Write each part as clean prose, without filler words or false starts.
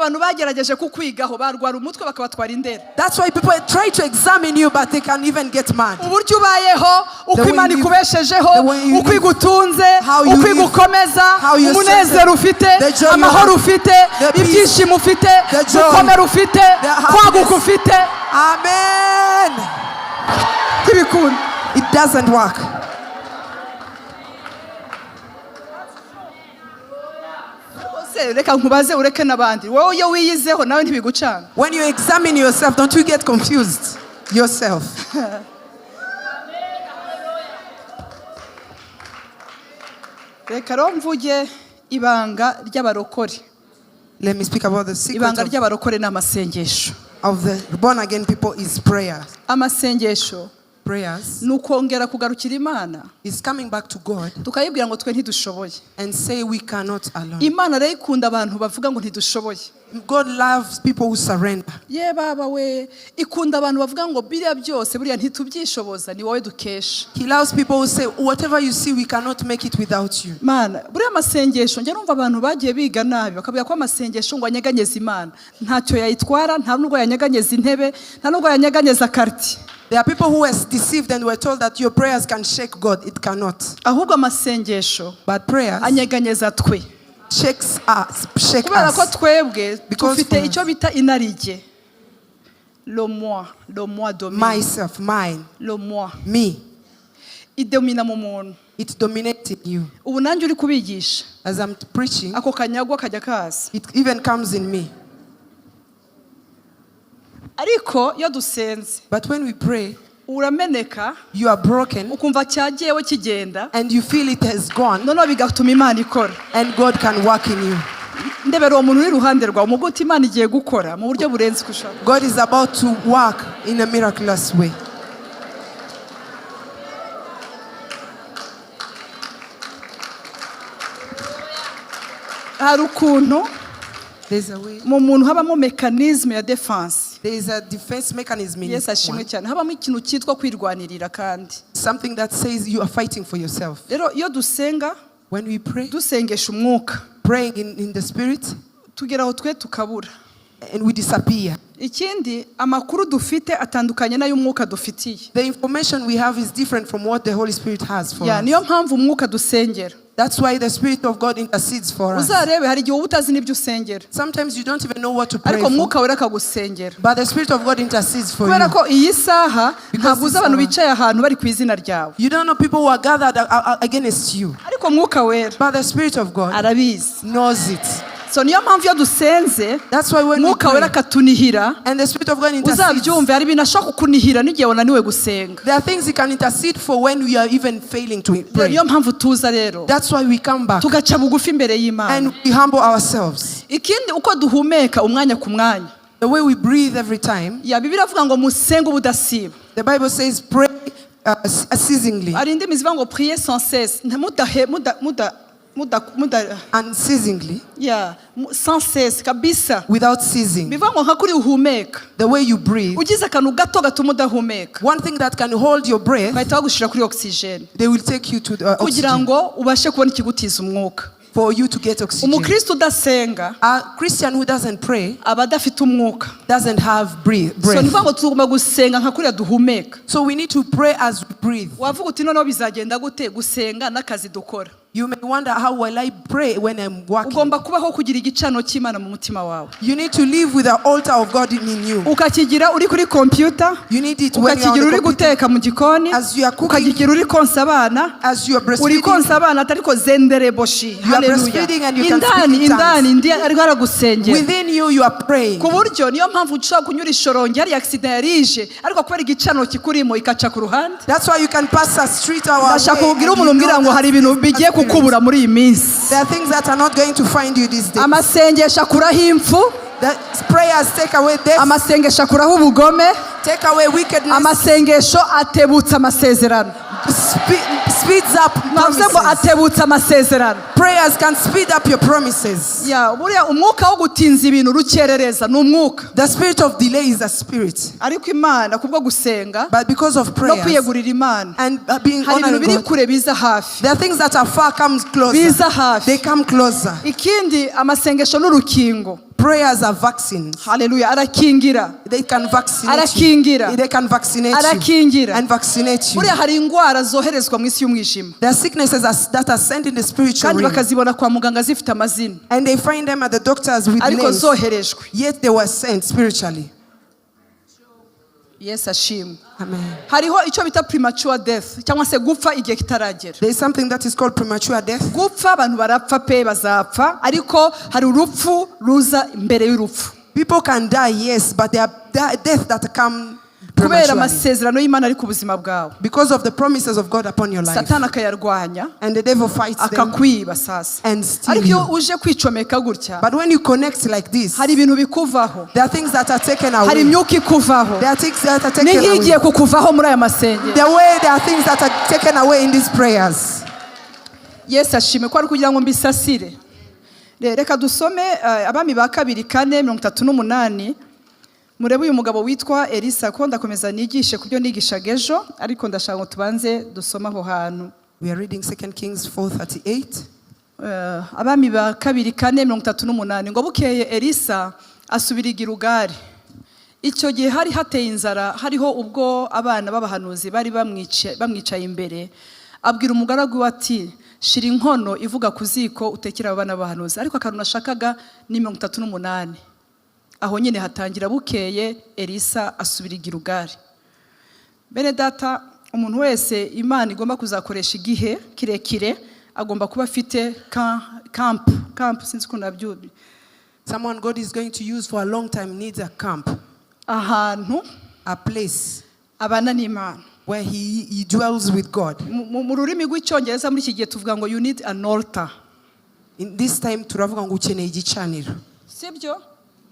abantu bagerageje kukwigaho barwara umutwe bakabatwara indera. That's why people try to examine you, but they can even get mad. Uburyo ubayeho, uko The way Imana you live, ikubeshejeho, the way you uko live, igutunze, how you uko live, igukomeza, how you umunezero ufite, the joy you amahoro have, ufite, the peace, ibyishimo ufite, the joy, gukomera ufite, the happiness. kwaguka ufite. Amen. Ntibikunda. It doesn't work. Se, reka nkubaze ureke n'abandi, wowe iyo wiyizeho nawe ntibigucanga? When you examine yourself, don't you get confused yourself? Reka rero mvuge ibanga ry'abarokore. Let me speak about the secret Ibanga ry'abarokore ni amasengesho. Of the born again people is prayer. Amasengesho Prayers ni ukongera kugarukira Imana, is coming back to God tukayibwira ngo twe ntidushoboye. And say we cannot alone. Imana rero ikunda abantu bavuga ngo ntidushoboye. God loves people who surrender. Ye baba we, ikunda abantu bavuga ngo biriya byose buriya ntitubyishoboza, ni wowe dukesha. He loves people who say, "Whatever you see, we cannot make it without you." Mana, buriya amasengesho, njya numva abantu bagiye biga nabi bakavuga ko amasengesho ngo anyeganyeze Imana. Ntacyo yayitwara, nta nubwo yanyeganyeza intebe, nta nubwo yanyeganyeza kariti. There are people who were deceived and were told that your prayers can shake God. It cannot. Ahubwo amasengesho But prayers anyeganyeza twe, shakes us, shake kubera ko us. Twebwe Because dufite for us- icyo bita inarijye. Le moi, le moi domine. Myself, mine, Le moi me. Idomina mu muntu. It dominates in you. Ubu nanjye uri kubigisha, As I'm preaching, ako kanyagwa kajya kaza. It even comes in me. Ariko iyo dusenze, But when we pray, urameneka, you are broken ukumva cyagiyewe kigenda, and you feel it has gone, noneho bigatuma Imana ikora. And God can work in you. Ndebera uwo muntu uri iruhande rwawe umubwire uti Imana igiye gukora mu buryo burenze uko ushaka. God is about to work in a miraculous way. Hari ukuntu There's a way. Mu muntu habamo mécanisme ya défense. There is a defense mechanism in Yesu ashimwe one. Cyane. Habamo ikintu cyitwa kwirwanirira kandi. Something that says you are fighting for yourself. Rero iyo dusenga, When we pray, dusengesha umwuka, praying in the spirit, tugera aho twe tukabura. And we disappear. Ikindi, amakuru dufite atandukanye n'ay'umwuka dufitiye. The information we have is different from what the Holy Spirit has for Ya, us. niyo mpamvu umwuka dusengera. That's why the Spirit of God intercedes for us. Uzarebe hari igihe uba utazi n'ibyo usengera, Sometimes you don't even know what to pray ariko for. Mwuka Wera akagusengera. But the Spirit of God intercedes for Kubera you. Ko iyi saha Because ntabwo uzi this abantu hour- bicaye ahantu bari ku izina ryawe, You don't know people who are gathered against you. Ariko Mwuka Wera But the Spirit of God arabizi. Knows it. So niyo mpamvu iyo dusenze, That's why when we Mwuka Wera pray, akatunihira. And the Spirit of God intercedes. Uzabyumve, hari ibintu ashobora kukunihira n'igihe wananiwe gusenga. There are things He can intercede for when we are even failing to pray. Niyo mpamvu tuza rero, That's why we come back tugaca bugufi imbere y'Imana. And we humble ourselves. Ikindi, uko duhumeka umwanya ku mwanya, The way we breathe every time, ya Bibiliya iravuga ngo musenge ubudasiba. The Bible says pray ceasingly, Hari indimi zivuga ngo prier sans cesse. Mudahe muda muda muda muda unceasingly, ya sans cesse kabisa. Without ceasing. Bivuga ngo nka kuri uhumeka, The way you breathe. Ugize akantu gato gatuma udahumeka, One thing that can hold your breath, bahita bagushyira kuri oxygène they will take you to the kugira oxygen ngo ubashe kubona ikigutiza umwuka. For you to get oxygen. Umukristo udasenga A Christian who doesn't pray aba adafite umwuka. Doesn't have So ni breath. ukuvuga ngo tugomba gusenga nka kuriya duhumeka. So we need to pray as we breathe. Wavuga uti noneho bizagenda gute gusenga n'akazi dukora? You may wonder, how will I pray when I'm working? Ugomba kubaho kugira igicaniro cy'Imana mu mutima wawe. You need to live with the altar of God in you. Ukakigira uri kuri kompiyuta, You need it when you are on ukakigira the uri computer, guteka mu gikoni, As you are cooking, ukakigira uri konsa abana, as you are uri breastfeeding. Konsa abana ariko zendereboshi. You are Haleluya. Breastfeeding and you can Indani, speak in tongues. indani ndi ariko aragusengera. Within you, you are praying. Ku buryo niyo mpamvu ushobora kunyura ishorongi hariya accident yarije, ariko kubera igicaniro kikurimo ikaca ku ruhande. That's why you can pass a street or Ndashaka kubwira umuntu umbwira ngo hari ibintu bigiye kukubura muri iyi minsi. There are things that are not going to find you these days. Amasengesho akuraho impfu. The prayers take away death, Amasengesho akuraho ubugome. Take away wickedness, Amasengesho atebutsa amasezerano. Speeds up Mwavuze ngo promises. Atebutsa amasezerano. Prayers can speed up your promises. Ya, buriya umwuka wo gutinza ibintu urukerereza ni umwuka. The spirit of delay is a spirit. Ariko Imana kubwo gusenga But because of no prayers kwiyegurira Imana, and being hari ibintu honoring biri God, kure biza hafi. there are things that are far comes closer. Biza hafi. They come closer. Ikindi, amasengesho n'urukingo. Prayers are vaccines. Haleluya, arakingira. They can vaccinate Arakingira. You. They can vaccinate you. Arakingira. And vaccinate you. Buriya hari indwara zoherezwa mu isi y'umwijima There are sicknesses that are sent in the spiritual kandi realm. Bakazibona kwa muganga zifite amazina And they find them at the doctors with ariko names. zoherejwe. Yet they were sent spiritually. Yesu ashimwe. Amen. Hariho icyo bita premature death cyangwa se gupfa igihe kitaragera. There is something that is called premature death. Gupfa abantu barapfa pe, bazapfa, ariko hari urupfu ruza imbere y'urupfu. People can die, yes, but there are death that come Kubera prematurely. Amasezerano y'Imana ari ku buzima bwawe. Because of the promises of God upon your life. Satani akayarwanya And the devil fights them akakwiba sasa. And steal Ariko iyo you. Uje kwicomeka gutya But when you connect like this, hari ibintu bikuvaho. There are things that are taken Hari away. Imyuka ikuvaho. There are things that are Ni taken nk'igiye away. Kukuvaho muri aya masengero. The way there are things that are taken away in these prayers. Yesu ashimwe ko ari kugira ngo mbisasire. Reka dusome Abami ba Kabiri 4:38. Murebe uyu mugabo witwa Elisa ko ndakomeza nigishe ku byo nigishaga ejo ariko ndashaka ngo tubanze dusome aho hantu. We are reading 2 Kings 4:38. Abami ba Kabiri 4:38 ngo bukeye Elisa asubira i Gilugari. Icyo gihe hari hateye inzara hariho ubwo abana b'abahanuzi bari bamwicaye imbere. Abwira umugaragu we ati shira inkono ivuga ku ziko utekere aba bana b'abahanuzi. Ariko akantu nashakaga ni 38 aho nyine hatangira bukeye Elisa asubira i Gilugari. Bene data, umuntu wese Imana igomba kuzakoresha igihe kirekire agomba kuba afite camp camp sinzi ukuntu nabyumva. Someone God is going to use for a long time needs a camp, ahantu a place abana n'Imana where he dwells with God. Mu rurimi rw'Icyongereza muri iki gihe tuvuga ngo you need an altar. In this time, turavuga ngo ukeneye igicaniro. Sibyo?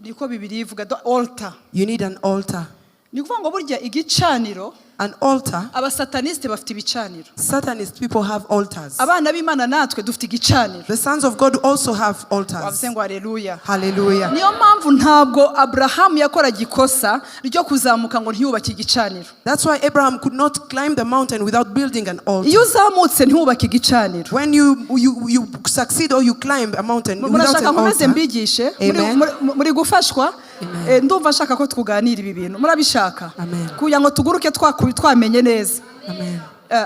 Niko Bibiliya ivuga, the altar. You need an altar. Ni ukuvuga ngo burya igicaniro An altar, abasatanisite bafite ibicaniro. Satanist people have altars. Abana b'Imana natwe dufite igicaniro. The sons of God also have altars. Wavuze ngo aleluya. Hallelujah. Niyo mpamvu ntabwo Aburahamu yakoraga ikosa ryo kuzamuka ngo ntiyubake igicaniro. That's why Abraham could not climb the mountain without building an altar. Iyo uzamutse ntiwubake igicaniro When you succeed or you climb a mountain without murashaka an nkomeze altar, mbigishe? Muri- Amen. muri gufashwa? Ndumva nshaka ko tuganira ibi bintu. Murabishaka? Amen. Kugira ngo tuguruke twamenye neza. Amen.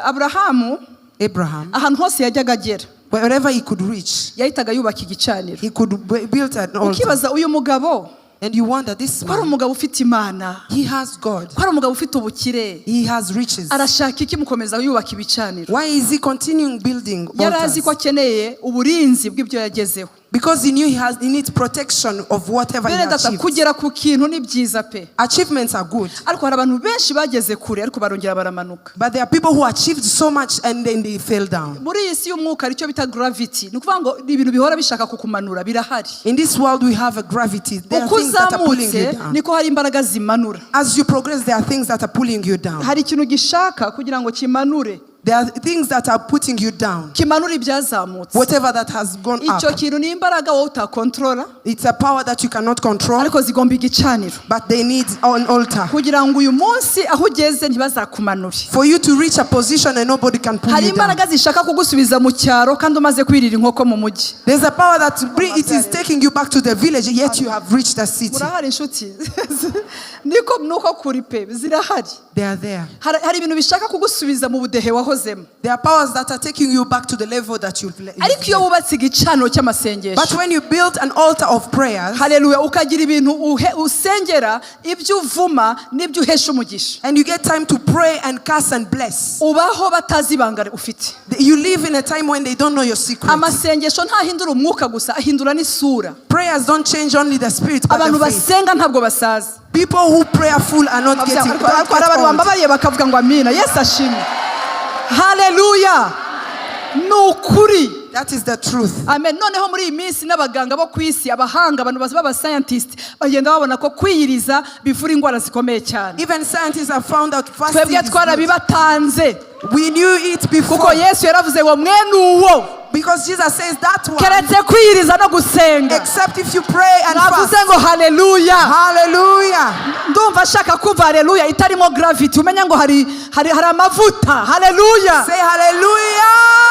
Aburahamu Abraham, ahantu hose yajyaga agera wherever he could reach, yahitaga yubaka igicaniro. He could build an altar. Ukibaza uyu mugabo And you wonder, this ko ari man, umugabo ufite Imana, he has God, ko ari umugabo ufite ubukire, he has riches. Arashaka iki mukomeza yubaka ibicaniro? Why is he continuing building Yari azi ko altars? Akeneye uburinzi bw'ibyo yagezeho. Because he knew he needs protection of whatever he Bene data, achieved. Kugera ku kintu ni byiza pe. Achievements are good. Ariko hari abantu benshi bageze kure ariko barongera baramanuka. But there are people who achieved so much and then they fell down. Muri iyi si y'umwuka hari icyo bita gravity, ni ukuvuga ngo ni ibintu bihora bishaka kukumanura birahari. In this world, we have a gravity. There are Uko things that are pulling you uzamutse down. Niko hari imbaraga zimanura. As you progress, there are things that are pulling you down. Hari ikintu gishaka kugira ngo kimanure There are things that are putting you down. Kimanure ibyazamutse. Whatever that has gone Icyo up. Kintu ni imbaraga wowe utakontorora It's a power that you cannot control, ariko zigomba igicaniro but they need an altar. Kugira ngo uyu munsi aho ugeze ntibazakumanure. For you to reach a position and nobody can pull Hari you down. Imbaraga zishaka kugusubiza mu cyaro kandi umaze kwirira inkoko mu mujyi. There's a power that it is taking you back to the village, yet you have reached the city. Murahari inshuti niko nuko kuri pe zirahari. They are there. Hari ibintu bishaka kugusubiza mu budehe wahozemo. There are powers that are taking you back to the level that you've Ariko iyo wubatse igicaniro cy'amasengesho But when you build an altar of prayer haleluya ukagira ibintu usengera ibyo uvuma n'ibyo uhesha umugisha and you get time to pray and curse and bless, ubaho batazi ibanga ufite. You live in a time when they don't know your secret. Amasengesho ntahindura umwuka gusa ahindura n'isura. Prayers don't change only the spirit, but Abantu the faith. Basenga ntabwo basaza. People who prayerful are not getting Ariko don't hari get abantu old. bambabariye bakavuga ngo amina. Yesu ashimwe, haleluya, ni ukuri. That is the truth. Amen. Noneho muri iyi minsi n'abaganga bo ku isi abahanga abantu bazi b'abascientist bagenda babona ko kwiyiriza bivura indwara zikomeye cyane. Even scientists have found out fasting Twebwe is good. twarabibatanze We knew it before. Kuko Yesu yaravuze ngo mwene uwo Because Jesus says that one, keretse kwiyiriza no gusenga. Except if you pray and Navuze fast. ngo haleluya. Hallelujah. Ndumva ashaka kumva haleluya itarimo gravity umenya ngo hari amavuta. Haleluya. Say hallelujah.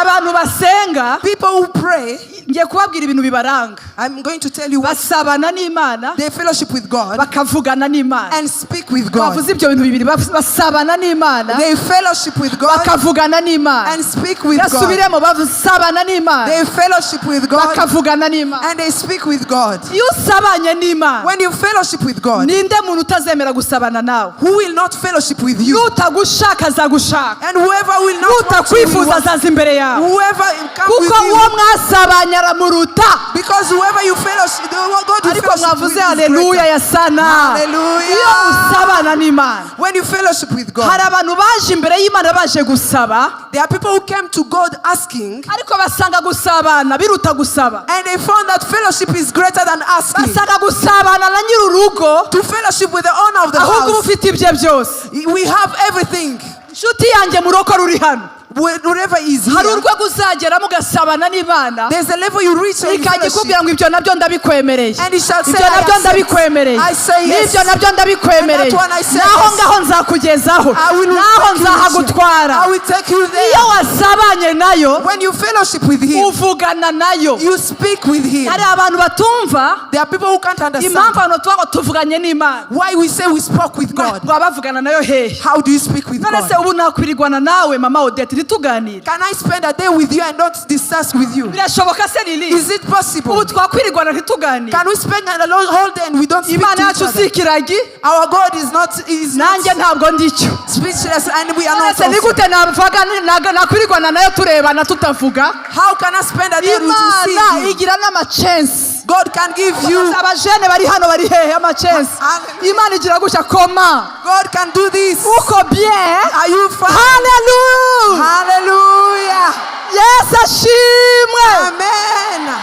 Abantu basenga People who pray, Ngiye kubabwira ibintu bibaranga. I'm going to tell you what Basabana n'Imana, they fellowship with God bakavugana n'Imana. And speak with God. Bavuze ibyo bintu bibiri: basabana n'Imana, They fellowship with God bakavugana n'Imana. And speak with God. Gasubiremo: basabana n'Imana, They fellowship with God bakavugana n'Imana. And they speak with God. Iyo usabanye n'Imana, When you fellowship with God, ninde muntu utazemera gusabana nawe? Who will not fellowship with you? Nutagushaka azagushaka. And whoever will not want you will Nutakwifuza want. azaza imbere yawe, Whoever come with kuko you, uwo mwasabanye aramuruta. Because whoever you fellowship, the one God you Ariko fellowship with mwavuze is haleluya greater. ya sana. Hallelujah. Iyo usabana n'Imana, When you fellowship with God, hari abantu baje imbere y'Imana baje gusaba, there are people who came to God asking, ariko basanga gusabana biruta gusaba. And they found that fellowship is greater than asking. Basanga gusabana na nyir'urugo, To fellowship with the owner of the ahubwo uba house, ufite ibye byose. We have everything. Inshuti yanjye muroko ruri hano, Whatever is hari here, urwego uzageramo ugasabana n'Imana, there's a level you reach and you ikajya fellowship. ikubwira ngo ibyo nabyo ndabikwemereye, And it shall say, ibyo "I nabyo accept." ndabikwemereye, I say yes. n'ibyo nabyo ndabikwemereye, And that one I say naho yes. ngaho nzakugezaho, I will naho take you. nzahagutwara. I will take you there. Iyo wasabanye nayo, When you fellowship with Him, uvugana nayo. You speak with Him. Hari abantu batumva There are people who can't understand impamvu abantu tuvuga ngo tuvuganye n'Imana. Why we say we spoke with God. Ngo bavugana nayo hehe? How do you speak with None se God? Ubu nakwirigwana nawe, mama Odette, ntituganire? Can I spend a day with you and not discuss with you? Birashoboka se, Lili? Is it possible? Ubu twakwirigwana ntituganire? Can we spend a whole day and we don't speak Imana to each yacu si other? ikiragi. Our God is not Nanjye ntabwo ndicyo. Speechless and we are None not se ni also. gute navuga nakwirigwana nayo turebana tutavuga? How can I spend a day with you Imana seeing you? Igira n'amachensi. God can give you. Abajene bari hano bari hehe? Amachensi. Hallelujah. Imana igira gutya koma. God can do this. Uko bien? Are you fine? Haleluya. Hallelujah. Yesu ashimwe. Amen.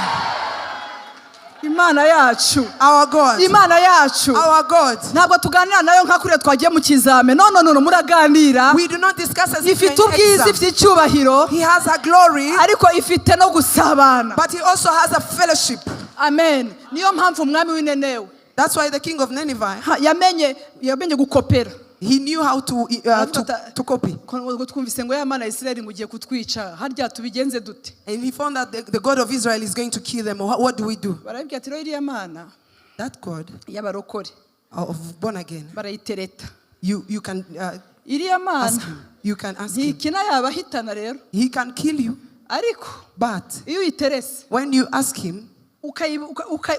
Imana yacu, Our God. Imana yacu, Our God. Ntabwo tuganira nayo nka kuriya twagiye mu kizame. No, no, no, no, muraganira. We do not discuss as if Ifite we're in ubwiza, exam. ifite icyubahiro, He has a glory, ariko ifite no gusabana. But he also has a fellowship. Amen. Niyo mpamvu umwami w'Inenewe, That's why the king of Nineveh, ha, yamenye gukopera. He knew how to copy. Ngo twumvise ngo ya Mana ya Isirayeli ngo ugiye kutwica, harya tubigenze dute? And he found that the God of Israel is going to kill them. What do we do? Barabwira ati rero iriya Mana That God y'abarokore, of born again, barayitereta. you can Iriya Mana ask him. You can ask him. ntikina, yabahitana rero. He can kill you, Ariko but iyo uyiterese, when you ask him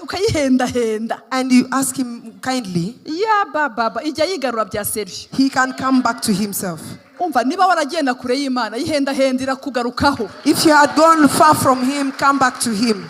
ukayihendahenda, and you ask him kindly, ya bababa ijya yigarura bya sérieux. He can come back to himself. Umva, niba waragenda kure y'Imana, yihendahenda irakugarukaho. If you had gone far from him, come back to him.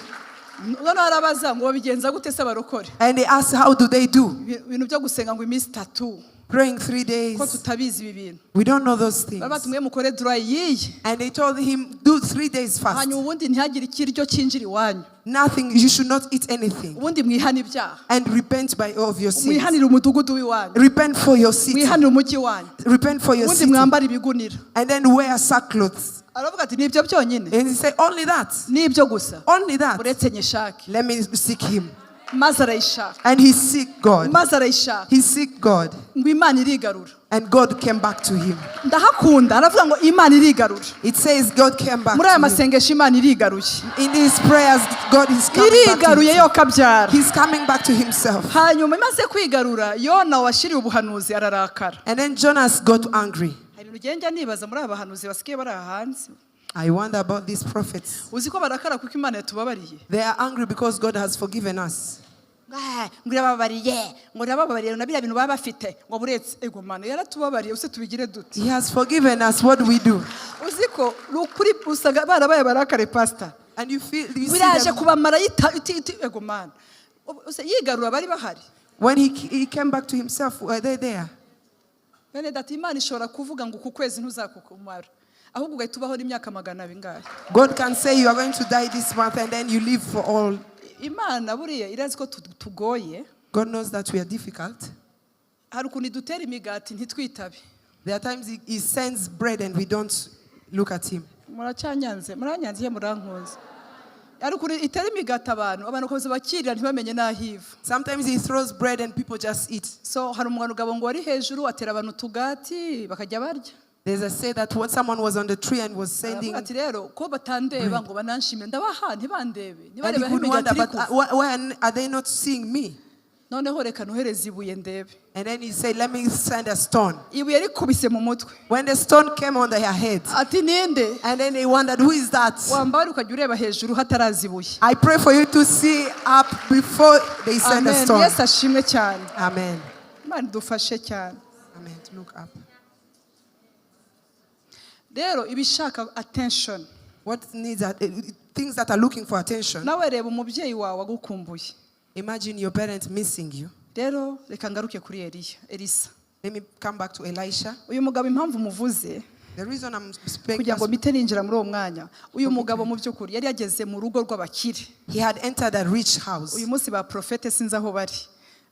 Noneho arabaza ngo babigenza gute se abarokore? And they ask, how do they do? Ibintu byo gusenga ngo iminsi 3, Praying 3 days. Ko tutabizi ibi bintu. We don't know those things. Baravuga bati mwe mukore dry yiyi, And they told him, do 3 days fast. hanyuma ubundi ntihagire ikiryo cyinjira iwanyu. Nothing, you should not eat anything. Ubundi mwihane ibyaha. And repent by of your sins. Mwihanire umudugudu w'iwanyu. Repent for your city. Mwihanire umujyi wanyu. Repent for your Ubundi city. mwambare ibigunira. And then wear sackcloths. Aravuga ati nibyo byonyine? And he said, only that. Nibyo gusa. Only that. Uretse nyishake. Let me seek him. Maze arayishaka. And he seek God. Maze arayishaka. He seek God. Ngo Imana irigarura. And God came back to him. Ndahakunda, aravuga ngo Imana irigarura. It says God came back Muri aya to him. Masengesho Imana irigaruye. In his prayers, God is coming back to Irigaruye himself. yo kabyara. He's coming back to himself. Hanyuma imaze kwigarura, Yona washyiriwe ubuhanuzi ararakara. And then Jonas got angry. Hari ibintu ugenda nibaza muri aba bahanuzi basigaye bari aha hanze. I wonder about these prophets. Uzi ko barakara kuko Imana yatubabariye? They are angry because God has forgiven us. Ah, ngo irababariye, ngo irababariye na biriya bintu baba bafite, ngo buretse ego Mana yaratubabariye use tubigire dute? He has forgiven us. What do we do? Uzi ko ni ukuri usanga barabaye barakare, pasita? And you see Biraje them, kubamara yita ego Mana. Use yigarura bari bahari? When he came back to himself, were they there? Bene data, Imana ishobora kuvuga ngo uku kwezi ntuzakukumara, ahubwo ugahita ubaho n'imyaka magana abingahe. God can say you are going to die this month and then you live for all. Imana buriya irazi ko tugoye. God knows that we are difficult. Hari ukuntu idutera imigati ntitwitabe. There are times he sends bread and we don't look at him. Muracyanyanze, muranyanze iyo murankunze. Hari ukuntu itera imigati abantu, abantu bakomeza bakirira ntibamenye n'aho iva. Sometimes he throws bread and people just eat. So hari umugabo ngo wari hejuru atera abantu utugati bakajya barya. There's a say that when someone was on the tree and was sending, Aravuga ati rero ko batandeba ngo bananshimire, ndabaha ntibandebe, and ntibarebe he aho could wonder, imigati iri but kuva. why are they not seeing me? Noneho reka nohereze ibuye ndebe. And then he said, "Let me send a stone." Ibuye rikubise mu mutwe, When the stone came on their head, ati ninde? And then they wondered, "Who is that?" Wambara ukajya ureba hejuru hataraza ibuye. I pray for you to see up before they send a Amen. stone. Yesu ashimwe cyane. Amen. Imana idufashe cyane. Amen. To look up. Rero ibishaka attention, What needs are, things that are looking for attention. Nawe reba umubyeyi wawe agukumbuye. Imagine your parents missing you. Rero reka ngaruke kuri Eliya, Elisa. Let me come back to Elisha. Uyu mugabo impamvu muvuze, The reason I'm speaking, kugira ngo mpite ninjira muri uwo mwanya, uyu mugabo mu by'ukuri yari yageze mu rugo rw'abakire. He had entered a rich house. Uyu munsi ba prophète sinzi aho bari.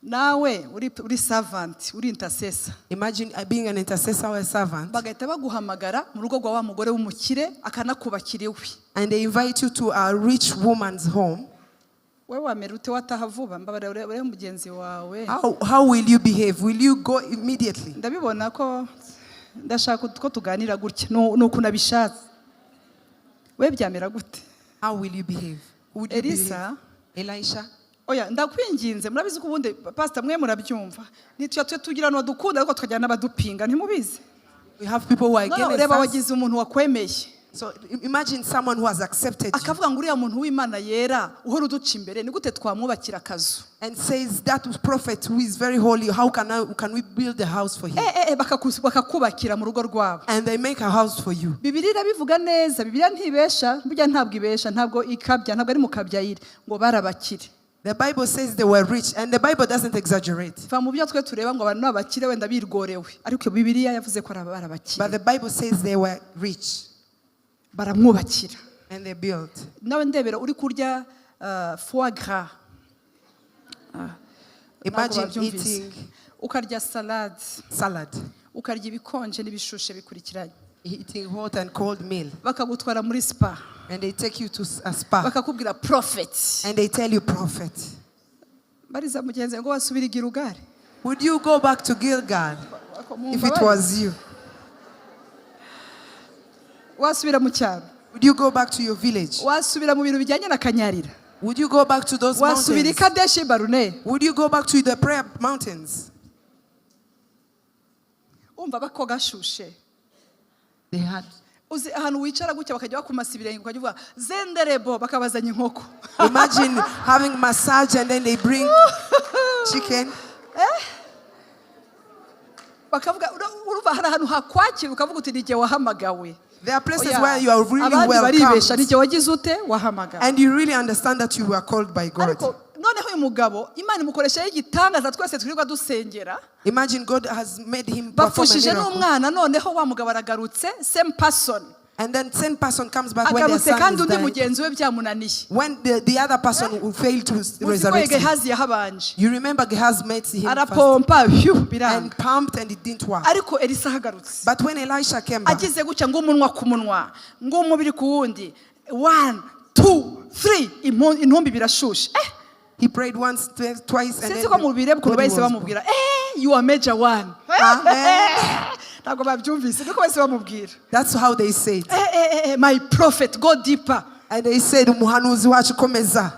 Nawe uri servant, uri intercessor, Imagine being an intercessor or a servant, bagahita baguhamagara mu rugo rwa wa mugore w'umukire akanakubakira iwe. And they invite you to a rich woman's home. We wamera ute? Wataha vuba? Mbabarira urebe mugenzi wawe. How will you behave? Will you go immediately? Ndabibona ko ndashaka ko tuganira gutya, ni uku nabishatse. We byamera gute? How will you behave? Would you Elisa. Behave? Elisha. Oya, ndakwinginze, murabizi ko ubundi pasita mwe murabyumva, ntitujya tujya tugira n'abadukunda ariko tukagira n'abadupinga, ntimubizi? We have people who are Noneho against reba us. wagize umuntu wakwemeye, So imagine someone who has accepted you akavuga ngo uriya muntu w'Imana yera uhora uduca imbere, ni gute twamwubakira akazu? And says that prophet who is very holy, how can we build a house for him? Eh, eh, eh, bakakubakira mu rugo rwabo. And they make a house for you. Bibiliya irabivuga neza, Bibiliya ntibesha burya, ntabwo ibesha, ntabwo ikabya, ntabwo ari mu kabyayire ngo barabakire. The Bible says they were rich, and the Bible doesn't exaggerate. Va mu byo twe tureba ngo abantu ni abakire wenda birgorewe, ariko Bibiliya yavuze ko ari barabakire. But the Bible says they were rich Baramwubakira. And they built. Nawe ndebera uri kurya foie gras. Imagine Ntabwo babyumvise. Eating Ukarya salade, salad, ukarya ibikonje n'ibishushe bikurikiranye, eating hot and cold meal, bakagutwara muri spa, and they take you to a spa bakakubwira prophet. And they tell you, "Prophet." Bariza mugenzi ngo wasubira i Gilugali? Would you go back to Gilgal if it was you? Wasubira mu cyaro? Would you go back to your village? Wasubira mu bintu bijyanye na Kanyarira? Would you go back to those Wasubira i mountains? Kadeshi Barune? Would you go back to the prayer mountains? Umva bako gashushe. They had. Uzi ahantu wicara gutya bakajya bakumasa ibirenge, ukajya uvuga zenderebo, bakabazanya inkoko. Imagine having massage and then they bring chicken. Bakavuga urumva hari ahantu hakwakira ukavuga uti n'igihe wahamagawe. There are places Oya, where you are really abandi baribesha, welcomed. n'igihe wagize ute wahamagawe. And you really understand that you were called by God. Ariko noneho uyu mugabo Imana imukoreshaho igitangaza twese twirirwa dusengera. Imagine God has made him perform a Bapfushije miracle. N'umwana, noneho wa mugabo aragarutse, same person. And then same person comes back when their Agarutse son kandi is undi dying. Mugenzi we byamunaniye. When the other person will fail to Muzi ko resurrect him. Gehazi yahabanje, You remember Gehazi met him first arapompa phew, biranga. And pumped and it didn't work. Ariko Elisa ahagarutse, But when Elisha came back, agize gutya ngo umunwa ku munwa ngo umubiri ku wundi, one two three, intumbi birashushe, eh. He prayed once, twice, and Sinzi then ko mubireba ukuntu the body bahise was bamubwira eh, "You are major one." Amen. Ntabwo babyumvise, niko bahise bamubwira. That's how they say it. Eh, eh, eh, my prophet, go deeper." And they said, "Umuhanuzi wacu komeza."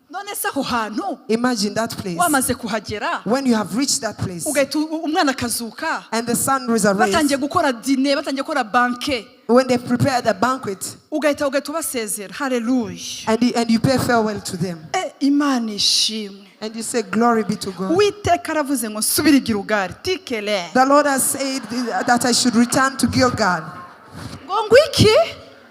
None se aho hantu Imagine that place. Wamaze kuhagera, When you have reached that place ugahita umwana akazuka, and the son resurrects, batangiye gukora dîner, batangiye gukora banquet, when they prepared a banquet ugahita ubasezera, haleluya. and you pay farewell to them Eh, Imana ishimwe. And you say, "Glory be to God." Uwiteka aravuze ngo nsubire i Gilugali tikele. The Lord has said that I should return to Gilgal. Ngo ngwiki?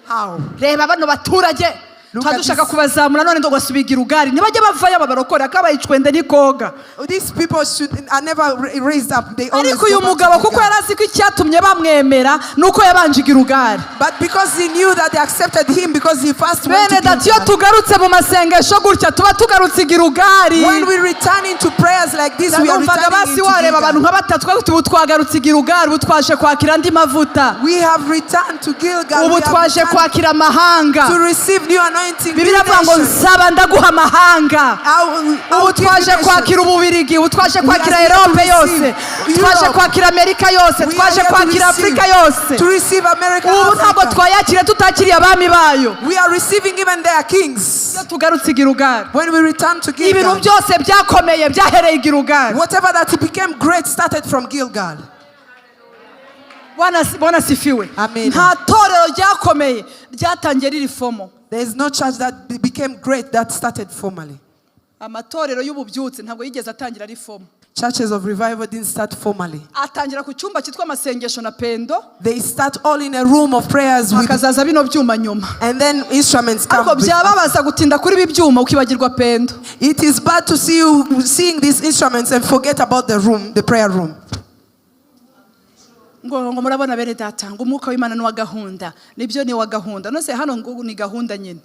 How? Reba bano baturage, Look tuba at dushaka this. Kubazamura none ngo basubire i Gilugali, ntibajye bavayo babarokore akabaye icwende n'ikoga. These people should are never raised up. They always Ariko uyu go back to mugabo kuko Gilgal. Yari azi ko icyatumye bamwemera ni uko yabanje i Gilugali. But because he knew that they accepted him because he first went Bene to data, iyo Gilgal. Tugarutse mu masengesho gutya tuba tugarutse i Gilugali. When we return into prayers like this, we are Numvaga returning basi into wareba abantu Gilgal. nka batatu twavuga ubu twagarutse i Gilugali, ubu twaje kwakira andi mavuta. We have returned to Gilgal. Ubu We have twaje returned kwakira amahanga. to receive new anointing. anointing. Bibiliya avuga ngo New nation. nzaba ndaguha amahanga. I will Ubu give you twaje nations. Kwakira Ububirigi, ubu twaje We kwakira are here to Europe yose, receive twaje Europe. kwakira Amerika yose, We are twaje here to kwakira receive, Afurika yose. to receive America, Ubu ntabwo Africa. twayakira tutakiriye abami bayo. We are receiving even their kings. Iyo tugarutse i Gilugali, When we return to ibintu Gilgal, byose byakomeye byahereye i Gilugali. Whatever that became great started from Gilgal. Bwana asifiwe. Amen. Nta torero ryakomeye ryatangiye riri formal. There is no church that became great that started formally. Amatorero y'ububyutse ntabwo yigeze atangira ari formal. Churches of revival didn't start formally. Atangira ku cyumba cyitwa amasengesho na pendo. They start all in a room of prayers with, Hakazaza bino byuma nyuma. And then instruments come. Ariko byababaza gutinda kuri ibi byuma ukibagirwa pendo. It is bad to see you seeing these instruments and forget about the room, the prayer room. Ngo murabona bene data, ngo umwuka w'Imana ni uwa gahunda. Nibyo, ni uwa gahunda. None se hano ngo ni gahunda nyine.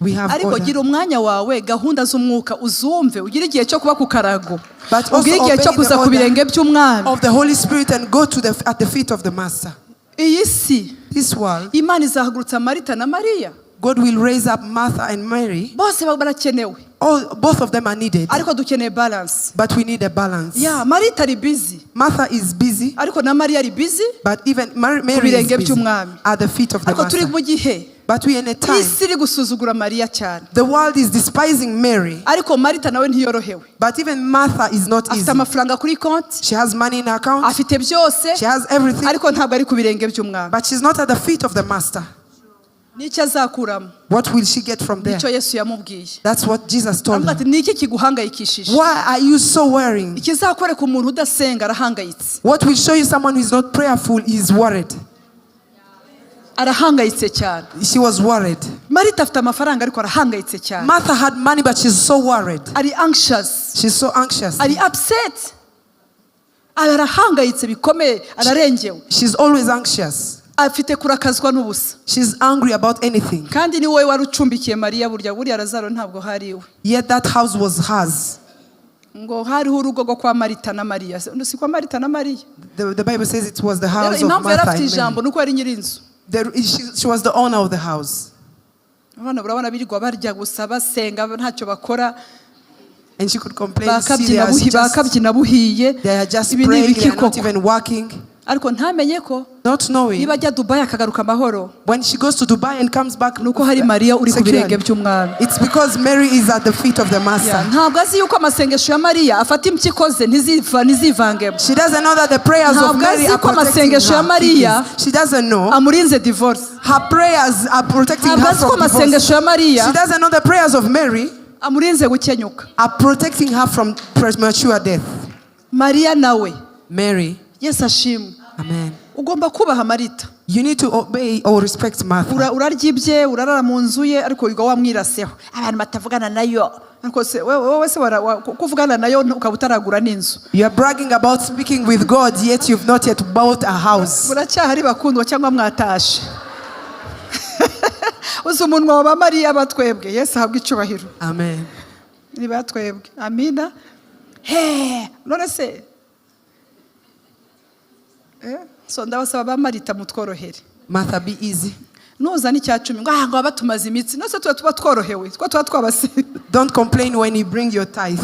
We have Ariko order. gira umwanya wawe, gahunda z'umwuka uzumve, ugire igihe cyo kuba ku karago, But also ugire igihe cyo obey the kuza ku order birenge by'umwami. of the Holy Spirit and go to the at the feet of the Master. Iyi si, This world, Imana izahagurutsa Marita na Mariya. God will raise up Martha and Mary. Bose barakenewe. All both of them are needed, Ariko dukeneye balance. But we need a balance. Ya Marita ari busy, Martha is busy, ariko na Mariya ari busy. But even Mary is Birenge busy by'umwami. At the feet of the Ariko turi Master. mu gihe But we are in a time isi iri gusuzugura Mariya cyane. The world is despising Mary, Ariko Marita nawe ntiyorohewe. But even Martha is not Afite easy. Amafaranga kuri konti, She has money in her account. Afite byose, She has everything, ariko ntabwo ari ku birenge by'umwami. But she's not at the feet of the Master. N'icyo azakuramo? What will she get from there? Nicyo Yesu yamubwiye. That's what Jesus told Aravuga her. ati ni iki kiguhangayikishije? Why are you so worrying? Ikizakwereka umuntu udasenga arahangayitse. What will show you someone who is not prayerful is worried. Arahangayitse cyane. She was worried. Marita afite amafaranga ariko arahangayitse cyane. Martha had money, but she's so worried. Ari anxious. She's so anxious. Ari upset, arahangayitse bikomeye, ararengewe. She's always anxious. Afite kurakazwa n'ubusa. She's angry about anything. Kandi ni wowe wari ucumbikiye Mariya. Burya buriya Lazaro ntabwo hari iwe. Yet that house was hers. Ngo hariho urugo rwo kwa Marita na Mariya. Si kwa Marita na Mariya. The Bible says it was the Rero house of impamvu yari Martha afite and Mary. ijambo ni uko yari nyir'inzu. She was the owner of the house. Abana urabona birirwa barya gusa, basenga ntacyo bakora. And she could complain. See, they Bakabyina are buhi just, bakabyina buhiye. They are just Ibi ni praying, ibiki they are not koko? Even working. Ariko ntamenye ko Not knowing. Niba ajya Dubayi akagaruka amahoro, When she goes to Dubai and comes back, ni uko hari Mariya uri ku securely. Birenge by'umwami. It's because Mary is at the feet of the Master. Ya, ntabwo azi yuko amasengesho ya Mariya afata impyiko ze ntiziva ntizivangemo. She doesn't know that the prayers of Ntabwo Mary azi are ko protecting amasengesho ya her Mariya kidneys. She doesn't know amurinze divorce. Her prayers are protecting Ntabwo her azi ko from divorce. amasengesho ya Mariya She doesn't know the prayers of Mary amurinze gukenyuka. Are protecting her from premature death. Mariya nawe, Mary, Yesu ashimwe. Amen. Ugomba kubaha Marita. You need to obey or respect Martha. Urarya ibye, urarara mu nzu ye, ariko wiga wamwiraseho abantu batavugana nayo. Ariko se wowe se kuvugana nayo ukaba utaragura n'inzu? You are bragging about speaking with God, yet you've not yet bought a house. Muracyahari bakundwa cyangwa mwatashe? Uzi umunwa wa ba Mariya batwebwe. Yesu ahabwe icyubahiro. Amen. Ni batwebwe. Amina. He none se so ndabasaba ba Marita mutworohere. Martha, be easy. Nuzana icya cumi ngo ah ngo batumaze imitsi, none se tuba tworohewe two tuba twabasize? Don't complain when you bring your tithe.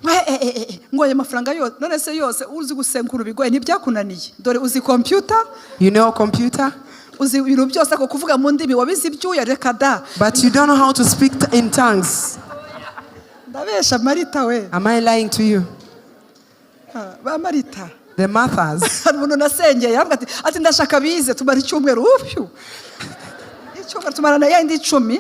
Eh, eh, eh, ngo ayo mafaranga yose, none se yose uzi gusenkura bigoye ntibyakunaniye? Dore uzi computer. You know computer, Uzi ibintu byose, ariko kuvuga mu ndimi wabizi ibyuya, reka da. But you don't know how to speak in tongues. Ndabesha Marita we? Am I lying to you? Ah, ba Marita. The Marthas. Hari umuntu nasengeye aravuga ati ndashaka bize tumara icyumweru upyu icyumweru tumarana ya yindi 10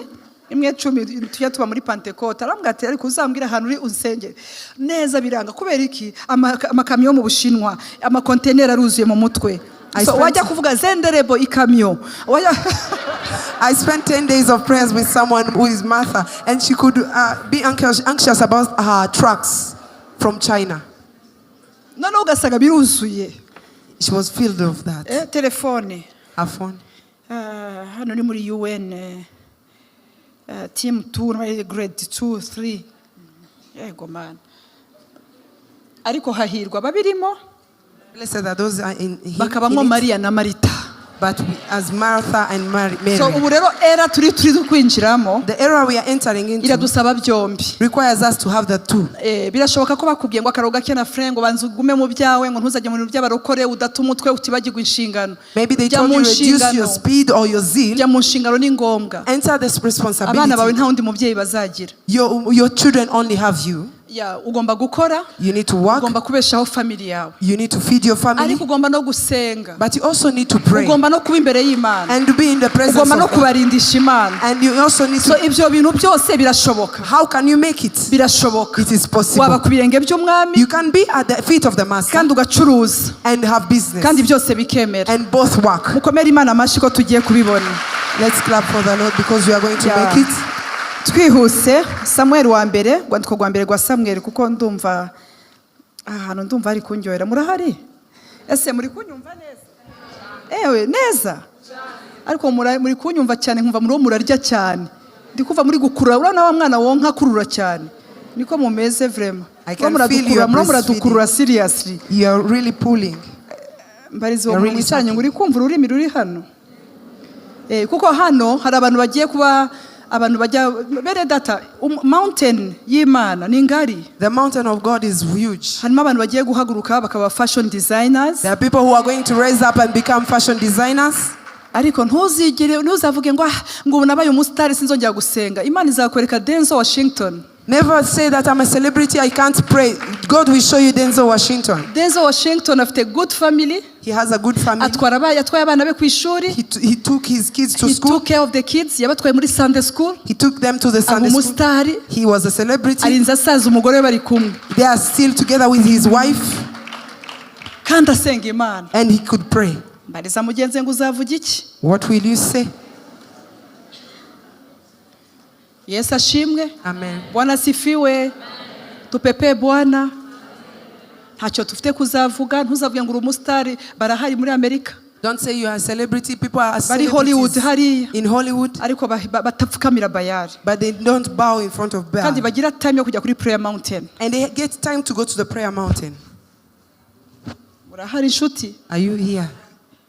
imwe 10 tujya tuba muri Pantekote. Arambwira ati ariko uzambwira ahantu uri unsengere neza. Biranga kubera iki? Amakamyo yo mu Bushinwa, amakonteneri aruzuye mu mutwe. I So wajya kuvuga zenderebo ikamyo wajya. I spent 10 days of prayers with someone who is Martha, and she could be anxious about her trucks from China. Noneho ugasanga biruzuye. She was filled of that. Telefone. Her phone. Ah, hano ni muri UN team 2 grade 2 3, yego mana. Ariko hahirwa babirimo, Blessed are those are in him, bakabamo in it, Mariya na Marita. But as Martha and Mary. So ubu rero era turi kwinjiramo The era we are entering into iradusaba byombi. Requires us to have the two. Birashoboka ko bakubwiye ngo akarogo gake na fure, ngo banza ugume mu byawe, ngo ntuzajye mu bintu by'abarokore, udata umutwe, utibagirwa inshingano. Maybe they Jya told mu you reduce your nshingano. Speed or your zeal. Jya mu nshingano ni ngombwa. Enter this Abana bawe responsibility. Nta wundi mubyeyi bazagira. Your children only have you. Ya, ugomba gukora. You need to work. Ugomba kubeshaho family yawe. You need to feed your family. Ariko ugomba no gusenga. But you also need to pray Ugomba no kuba imbere y'Imana. And to be in the presence Ugomba no of God. Kubarindisha Imana. And you also need So to. ibyo bintu byose birashoboka. How can you make it? Birashoboka. It is possible. Waba ku birenge by'umwami You can be at the feet of the master kandi ugacuruza and have business. kandi byose bikemera. And both work. Mukomere Imana amashyi ko tugiye kubibona. Let's clap for the Lord because we are going to make it. Twihuse, Samuel wa mbere, rwandiko rwa mbere rwa Samuel, kuko ndumva aha hantu ndumva hari kunyohera. Murahari? Ese muri kunyumva neza? Ewe neza, ariko muri kunyumva cyane, nkumva muri murarya cyane, ndi kumva muri gukurura. Urabona wa mwana wonka akurura cyane, niko mumeze vraiment. I can feel Muradukurura you muriho muradukurura seriously. You are really pulling. Mbariza uwo You're muntu really wicaranye ngo uri kumva ururimi ruri hano? Kuko hano hari abantu bagiye kuba abantu bajya bene data mountain y'Imana ni ngari. The mountain of God is huge. Harimo abantu bagiye guhaguruka bakaba fashion designers. There are people who are going to raise up and become fashion designers. Ariko ntuzigere ntuzavuge ngo ah ngo ubu nabaye umusitari sinzongera gusenga. Imana izakwereka Denzel Washington. Never say that I'm a celebrity, I can't pray. God will show you Denzel Washington. Denzel Washington afite good family. He has a good family. Atwara yatwaye abana be ku ishuri. He took his kids to He school. took care of the kids. Yabatwaye muri Sunday school. He took them to the Aba Sunday school. umusitari. He was a celebrity. Arinze asaza umugore we bari kumwe. They are still together with his wife Kandi asenga Imana. And he could pray. Mbariza mugenzi ngo uzavuga iki? What will you say? Yesu ashimwe. Amen. Bwana asifiwe. Tupepe Bwana. Ntacyo dufite kuzavuga. Ntuzavuge ngo uri umusitari, barahari muri Amerika. Don't say you are a celebrity. People are Bari Hollywood celebrities hariya. In Hollywood, Ariko batapfukamira Bayari. But they don't bow in front of Kandi Baal. Bagira time yo kujya kuri prayer mountain. And they get time to go to the prayer mountain. Murahari inshuti? Are you here?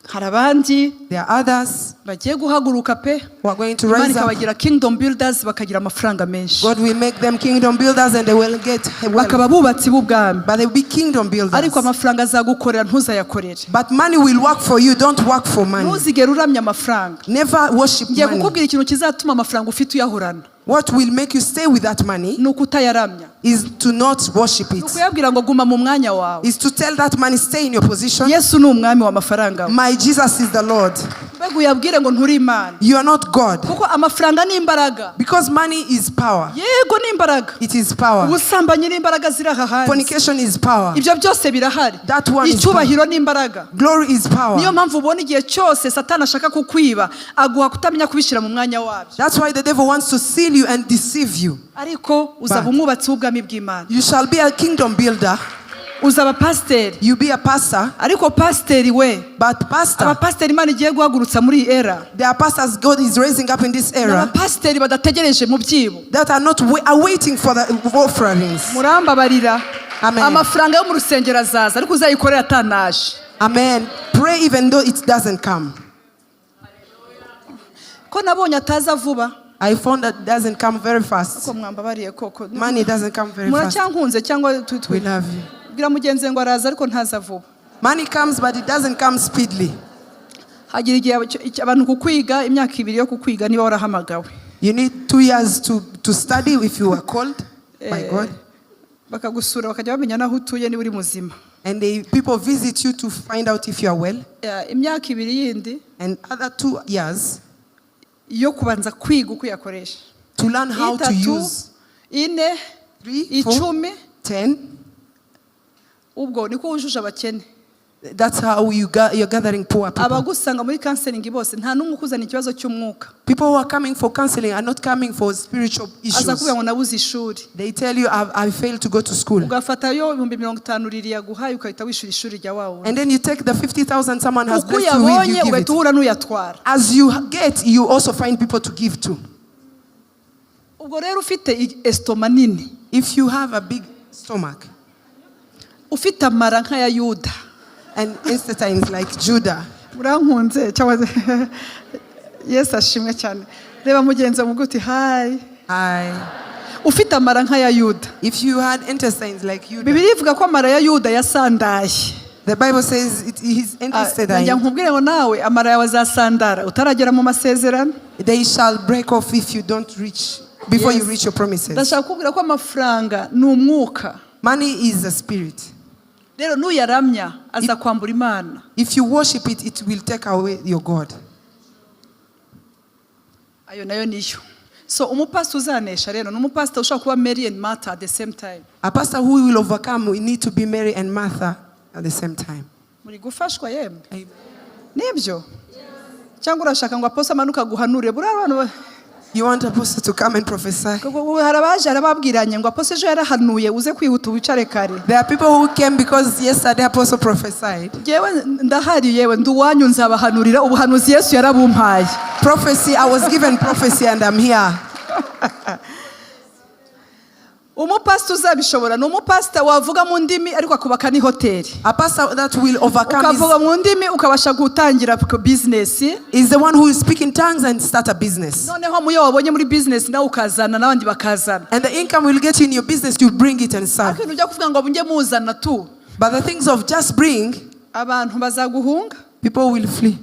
Hari abandi There are others bagiye guhaguruka pe. Who are going to Imana rise up. Ikabagira kingdom builders, bakagira amafaranga menshi. God will make them kingdom builders and they will get wealth. Bakaba abubatsi b'ubwami. But they will be kingdom builders. Ariko amafaranga azagukorera, ntuzayakorere. But money will work for you. Don't work for money. Ntuzigere uramya amafaranga. Never worship Ngiye money. kukubwira ikintu kizatuma amafaranga ufite uyahorana. What will make you stay with that money Ni uko utayaramya. Is to not worship Ni it. ukuyabwira ngo guma mu mwanya wawe. Is to tell that money, stay in your position. Yesu ni umwami w'amafaranga we. My Jesus is the Lord. Mbega uyabwire ngo nturi Imana. You are not God. Kuko amafaranga ni imbaraga. Because money is power. Yego ni imbaraga. It is power. Ubusambanyi ni imbaraga ziri aha hanze. Fornication is power. Ibyo byose birahari. That one is Icyubahiro ni imbaraga. Glory is power. Niyo mpamvu ubona igihe cyose Satani ashaka kukwiba aguha kutamenya kubishyira mu mwanya wabyo. That's why the devil wants to seal you and deceive you. Ariko uzaba But- umwubatsi w'ubwami bw'Imana. You shall be a kingdom builder. Uzaba pasiteri. You be a pastor. Ariko pasiteri we, But pastor, abapasiteri Imana igiye guhagurutsa muri iyi era, there are pastors God is raising up in this ni era abapasiteri badategereje mu byibo. That are not are waiting for the offerings. Murambabarira. Amen. Amafaranga yo mu rusengero azaza, ariko uzayikorera atanaje. Amen. Pray even though it doesn't come. Ko nabonye ataza vuba. I found that it doesn't come very fast. Ko mwambabariye koko. Money doesn't come very fast. Muracyankunze cyangwa We love you. Bwira mugenzi ngo araza ariko ntaza vuba. Money comes, but it doesn't come speedily. Hagira igihe abantu kukwiga imyaka 2 yo kukwiga niba warahamagawe. You need 2 years to study if you were called by God. Bakagusura bakajya bamenya n'aho utuye niba uri muzima. And people visit you to find out if you are well. Imyaka 2 yindi And other 2 years yo kubanza kwiga uko uyakoresha. To learn how to 3, use. 4, 3, 4, 10. 10. Ubwo niko wujuje abakene. That's how you're gathering poor people. Abagusanga muri counseling bose nta n'umwe ukuzana ikibazo cy'umwuka. People who are coming for counseling are not coming for spiritual Aza issues. kuvuga ngo nabuze ishuri. They tell you, I failed to go to school. Ugafatayo 50,000 riri yaguhaye ukahita wishyura ishuri rya wa wundi. And then you take the 50,000 someone has Uko blessed you with, uyabonye you give ugahita it. uhura n'uyatwara. As you get, you also find people to give to. Ubwo rero ufite estomac nini, If you have a big stomach ufite amara nk'aya Yuda, and intestines like Judah, Murankunze cyangwa se? Yesu ashimwe cyane. Reba mugenzi wawe, umubwire uti: "Hi." Hi. Ufite amara nk'aya Yuda. If you had intestines like you, Bibiliya ivuga ko amara ya Yuda yasandaye. The Bible says his intestines, Njya nkubwire ngo nawe amara yawe azasandara utaragera mu masezerano. They shall break off if you don't reach, before you Yes. reach your promises. Ndashaka kukubwira ko amafaranga ni umwuka. Money is a spirit. Rero nuyaramya aza kwambura Imana. If you worship it, it will take away your God. Ayo nayo niyo. So umupasita uzanesha rero ni umupasita ushobora kuba Mary and Martha at the same time. A pastor who will overcome will need to be Mary and Martha at the same time. Muri gufashwa yemwe? Nibyo, cyangwa urashaka ngo apostle amanuka aguhanure? Buriya abantu You want apostle to come and prophesy? Kuko hari abaje arababwiranye ngo apostle ejo yarahanuye, uze kwihuta wicare kare. There are people who came because yesterday apostle prophesied. Yewe ndahari, yewe ndi uwanyu, nzabahanurira. Ubuhanuzi Yesu yarabumpaye. Prophecy, I was given prophecy and I'm here. Umupasita uzabishobora ni umupasita wavuga mu ndimi ariko akubaka n'ihoteli. A pastor that will overcome Ukavuga mu ndimi ukabasha gutangira business. is the one who will speak in tongues and start a business. Noneho muyo wabonye muri business nawe ukazana n'abandi bakazana. And the income will get you in your business, you bring it and serve. Ariko ibintu byo kuvuga ngo mujye muzana tu, But the things of just bring, abantu bazaguhunga. People will flee.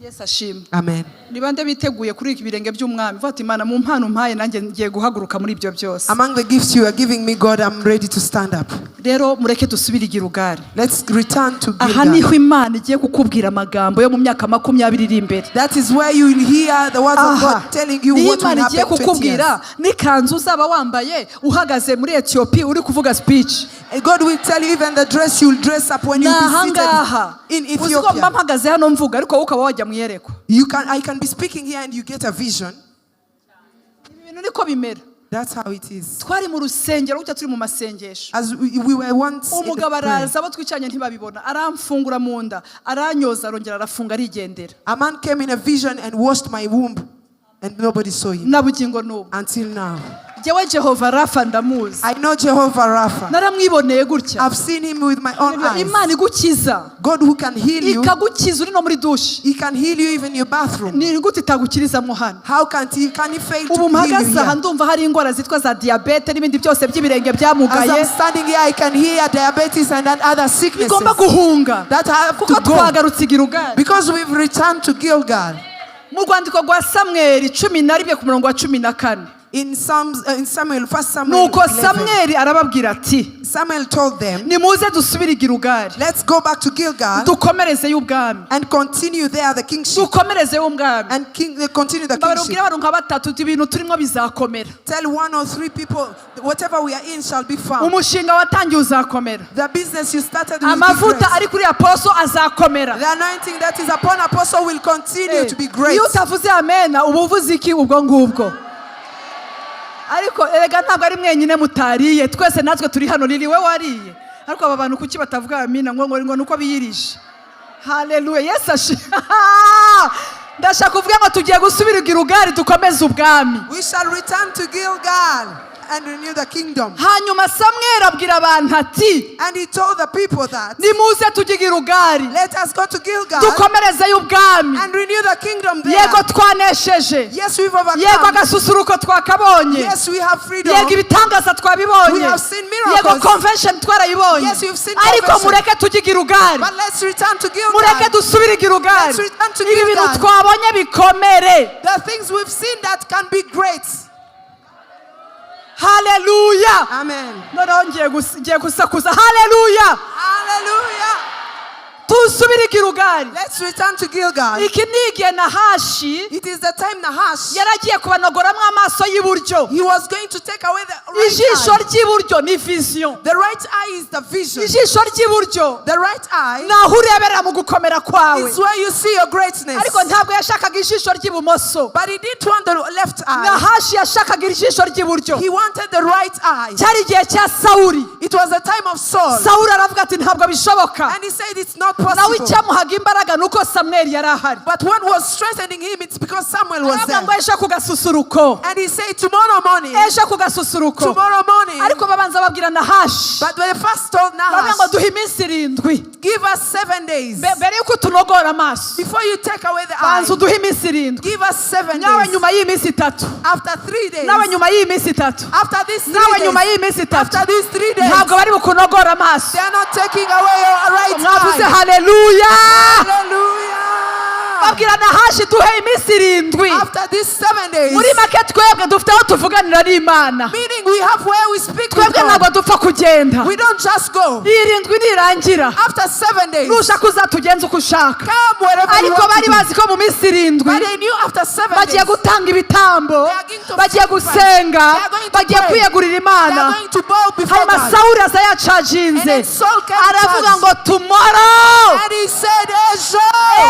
Yesu ashimwe. Amen. Ni bande biteguye kuri ibi birenge by'umwami? Vuga ati: "Imana, mu mpano umpaye nanjye ngiye guhaguruka muri ibyo byose." Among the gifts you are giving me, God, I'm ready to stand up. Rero mureke dusubire i Gilugali. Let's return to Aha Gilgal. Niho Imana igiye kukubwira amagambo yo mu myaka 20 iri imbere. That is where you will hear the words of Aha God telling you niho what will Imana igiye happen 20 years. kukubwira n'ikanzu uzaba wambaye uhagaze muri Etiyopi uri kuvuga speech. And God will tell you even the dress you'll dress up when Ni you'll be seated ahangaha. in Uzi ko mba Ethiopia. mpagaze hano mvuga, ariko wowe ukaba wajya mu iyerekwa. I can be speaking here and you get a vision. Ibi bintu niko bimera. That's how it is. Twari mu rusengero gutya, turi mu masengesho. As we were once in the Umugabo prayer, araza, abo twicaranye ntibabibona, aramfungura mu nda, aranyoza, arongera arafunga, arigendera. A man came in a vision and washed my womb, and nobody saw him Na bugingo n'ubu. Until now. Jyewe Jehova Rafa ndamuzi. I know Jehovah Rapha. Naramwiboneye gutya. I've seen him with my own eyes. Imana igukiza, God who can heal you, ikagukiza uri no muri douche, He can heal you even in your bathroom. Ni gute itagukirizamo hano? How can He fail to Ubu heal you mpagaze aha here? ndumva hari indwara zitwa za diyabete n'ibindi byose by'ibirenge As byamugaye I'm standing here, I can hear diabetes and that other sicknesses bigomba guhunga that have kuko to go. twagarutse i Gilugali. Because we've returned to Gilgal. Mu rwandiko rwa Samweri 11 ku murongo wa 14. In Psalms, in Samuel, First Samuel Nuko 11, Samweri arababwira ati: Samuel told them, "Nimuze dusubire i Gilugali, "Let's go back to Gilgal dukomerezeyo ubwami, and continue there the kingship dukomerezeyo ubwami." and continue the Mbabarira, kingship." ubwire abantu nka batatu uti: "Ibintu turimo bizakomera." Tell one or three people, whatever we are in shall be found. Umushinga watangiye uzakomera. The business you started will be Amavuta great. ari kuri apostle azakomera. The anointing that is upon apostle will continue to be great. Iyo utavuze amena uba uvuze iki ubwo ngubwo? Ariko erega ntabwo ari mwenyine mutariye, twese natwe turi hano. Riri we wariye, ariko aba bantu kuki batavuga amina? Ngo nuko biyirije. Haleluya, Yesu ashi. Ndashaka kuvuga ngo tugiye gusubira i Gilugali dukomeze ubwami. We shall return to Gilgal and renew the kingdom. Hanyuma Samweri abwira abantu ati: And he told the people that, "Nimuze tujye i Gilugali, "Let us go to Gilgal dukomerezeyo ubwami." and renew the kingdom there." Yego, twanesheje. Yes, we've Yego, overcome. agasusuruko twakabonye. Yes, we have freedom. Yego, ibitangaza twabibonye. We have seen miracles. Yego, convention twarayibonye. Yes, we've seen Ariko convention. mureke tujye i Gilugali. But let's return to Mureke Gilgal. dusubire i Gilugali. Let's return to Ibi bintu Gilgal. twabonye bikomere. The things we've seen that can be great. Haleluya. Amen. Noneho ngiye gusakuza haleluya. Hallelujah. Tusubire i Gilugali. Let's return to Gilgal. Iki ni igihe Nahashi It is the time Nahash, yaragiye kubanogoramo amaso y'iburyo. He was going to take away the right Ijisho eye. Ry'iburyo ni vision. The right eye is the vision. Ijisho ry'iburyo The right eye ni aho urebera mu gukomera kwawe. Is where you see your greatness. Ariko ntabwo yashakaga ijisho ry'ibumoso. But he didn't want the left eye. Nahashi yashakaga ijisho ry'iburyo. He wanted the right eye. Cyari igihe cya Sawuri. It was the time of Saul. Sawuri aravuga ati: "Ntabwo bishoboka." And he said it's not Nawe possible. icyamuhaga imbaraga ni uko Samweli yari ahari. But what was strengthening him, it's because Samuel was Aravuga there. ngo: "Ejo ku gasusuruko, And he said, tomorrow morning, ejo ku gasusuruko tomorrow morning, morning, Ariko babanza babwira Nahashi, but they first told baravuga ngo Nahash, duhe iminsi 7 give us 7 days. Mbere y'uko tunogora amaso, Before you take away the eye, banza uduhe iminsi 7. give us 7 Nawe days. nyuma y'iminsi 3, After 3 days, nawe nyuma y'iminsi 3, after these nawe three nyuma days, y'iminsi 3, after these 3 days, ntabwo bari bukunogora amaso. they are not taking away your right Mwavuze eye. haleluya? Hallelujah. Babwira Nahashi duhe iminsi 7. After these 7 days, Muri make twebwe dufite aho tuvuganira n'Imana. meaning we have where we speak with Twebwe ntabwo God. dupfa kugenda. We don't just go. 7 nirangira, After 7 days, nushaka uzatugenza uko ushaka. come wherever you Ariko want bari to do. bazi ko mu minsi 7 But they knew after seven bagiye days, gutanga ibitambo, they are going to bagiye sacrifice. gusenga, They are going to bagiye pray. kwiyegurira They Imana. are going to bow before Hanyuma God. Sawuli aza yacajinze, And then Saul came aravuga charged. ngo tomorrow, And he said, Ejo,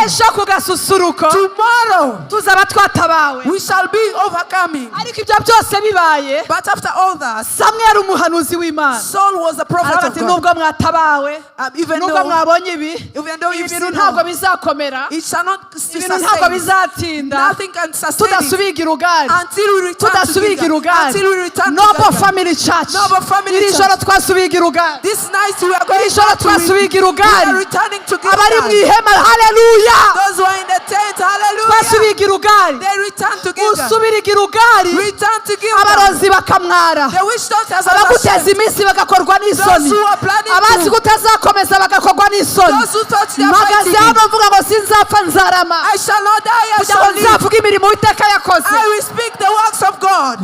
ejo ku gasusuruko tomorrow tuzaba twatabawe. We shall be overcoming. Ariko ibyo byose bibaye, But after all that, Samweli umuhanuzi w'Imana Saul was a prophet aravuga of ati God. nubwo mwatabawe, Even nubwo though, mwabonye ibi, even though ibi you've bintu seen ntabwo all, bizakomera, it shall not be ibintu ntabwo sustained. bizatinda Nothing can sustain it tudasubiye i Gilugari, until we return to tudasubiye i Gilgal. Gilugari. Until we return to Noble Gilgal. Family Church, Noble Family iri joro Church. twasubiye i Gilugari. This night we are Iri going joro back to twasubiye i we Gilugari. are returning to Abari mu Gilgal. ihema, haleluya. Those who are in the tent, hallelujah. Twasubiye i Gilugari. They return to Gilgal. Usubira i Gilugari, Return to Gilgal. abarozi bakamwara, The witch doctors are abaguteza ashamed. iminsi bagakorwa n'isoni, Those who are planning abazi to- ko utazakomeza bagakorwa n'isoni. Those who thought they are Mpagaze fighting hano mvuga ngo sinzapfa, nzarama, I shall not die, I kugira ngo shall live. nzavuge imirimo Uwiteka yakoze. I will speak the works of God.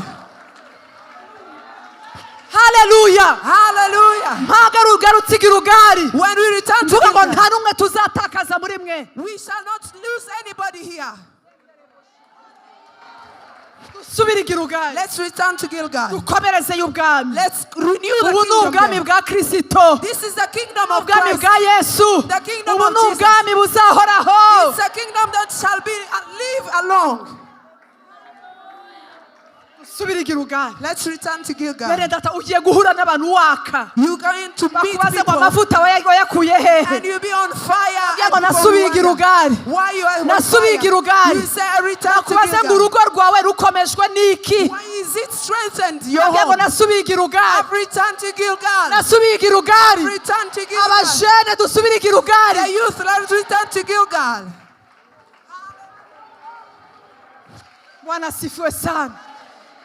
Haleluya. Hallelujah. Mpagarugarutse i Gilugari, When we return to mvuga ngo Gilgal, nta n'umwe tuzatakaza muri mwe. We shall not lose anybody here. Dusubire i Gilugari. Let's return to Gilgal. Dukomerezeyo ubwami. Let's renew the Ubu ni kingdom ubwami there. bwa Kirisito, This is the kingdom of ubwami Christ. bwa Yesu. The kingdom Ubu of ni Jesus. ubwami buzahoraho. It's a kingdom that shall be live along. Dusubire i Gilugari. Let's return to Gilgal. Bene data, ugiye guhura n'abantu waka, You're going to meet bakubaze ngo people amavuta wayakuye hehe? And you'll be on fire. Kugira ngo And people nasubiye i wonder Gilugari. why you are on Nasubiye i fire. Gilugari. You say, I return to Bakubaze ngo Gilgal. urugo rwawe rukomejwe n'iki? Why is it strengthened? Your Kugira ngo home. nasubiye i Gilugari. I've returned to Gilgal. Nasubiye i Gilugari. Return to Gilgal. Abajene, dusubire i Gilugari. The youth, let's return to Gilgal. Bwana asifiwe sana.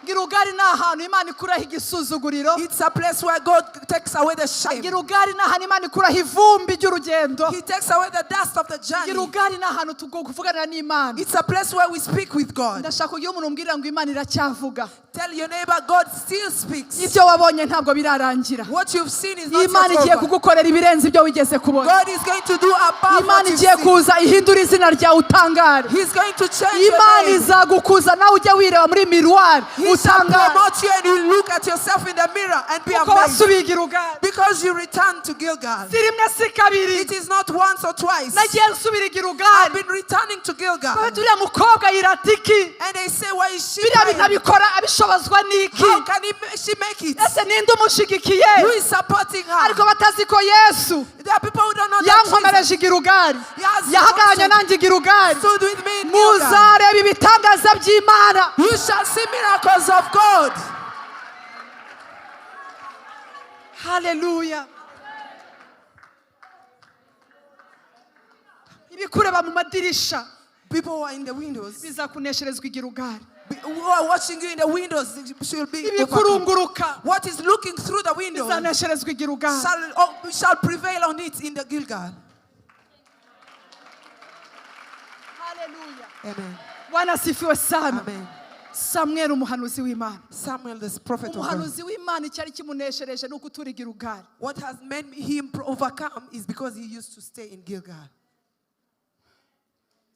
Gilugari ni ahantu Imana ikuraho igisuzuguriro. It's a place where God takes away the shame. Gilugari ni ahantu Imana ikuraho ivumbi ry'urugendo. He takes away the dust of the journey. Gilugari ni ahantu tugomba kuvuganira n'Imana. It's a place where we speak with God. Ndashaka kugira umuntu umbwira ngo Imana iracyavuga. Tell your neighbor, God still speaks. Ibyo wabonye ntabwo birarangira. What you've seen is not Imana yet igiye over. kugukorera ibirenze ibyo wigeze kubona. God is going to do above Imana what you've igiye seen. kuza ihindura izina ryawe utangare. He's going to change your Imana name. izagukuza nawe ujye wireba muri miroir He shall utangare, promote you and you look at yourself in the mirror and be kuko amazed. wasubiye i Gilugari. Because you return to Gilgal. Si rimwe si kabiri It is not once or twice. nagiye nsubira i I've Gilugari. been returning to Gilgal. Bafite uriya mukobwa yirata iki? And they say, why is she Biriya bintu crying? abikora abishobozwa n'iki? How can she make it? Ese ninde umushigikiye? Who is supporting her? Ariko batazi ko Yesu There are people who don't know that Jesus yankomereje i Gilugari, Yes, yahagararanye nanjye i Gilugari. stood with me in Gilgal. Muzareba ibitangaza by'Imana. You shall see miracles of God. Haleluya. Ibikureba mu madirisha People who are in the windows, bizakunesherezwa i Gilugari. Who are watching you in the windows, should be overcome. Ibikurunguruka What is looking through the window bizanesherezwa i Gilugari. shall prevail on it in the Gilgal. Haleluya. Amen. Bwana asifiwe sana. Amen. Samweli umuhanuzi w'Imana, Samuel, the prophet of God. umuhanuzi w'Imana, icyari kimuneshereje ni ugutura i Gilugari. What has made him overcome is because he used to stay in Gilgal.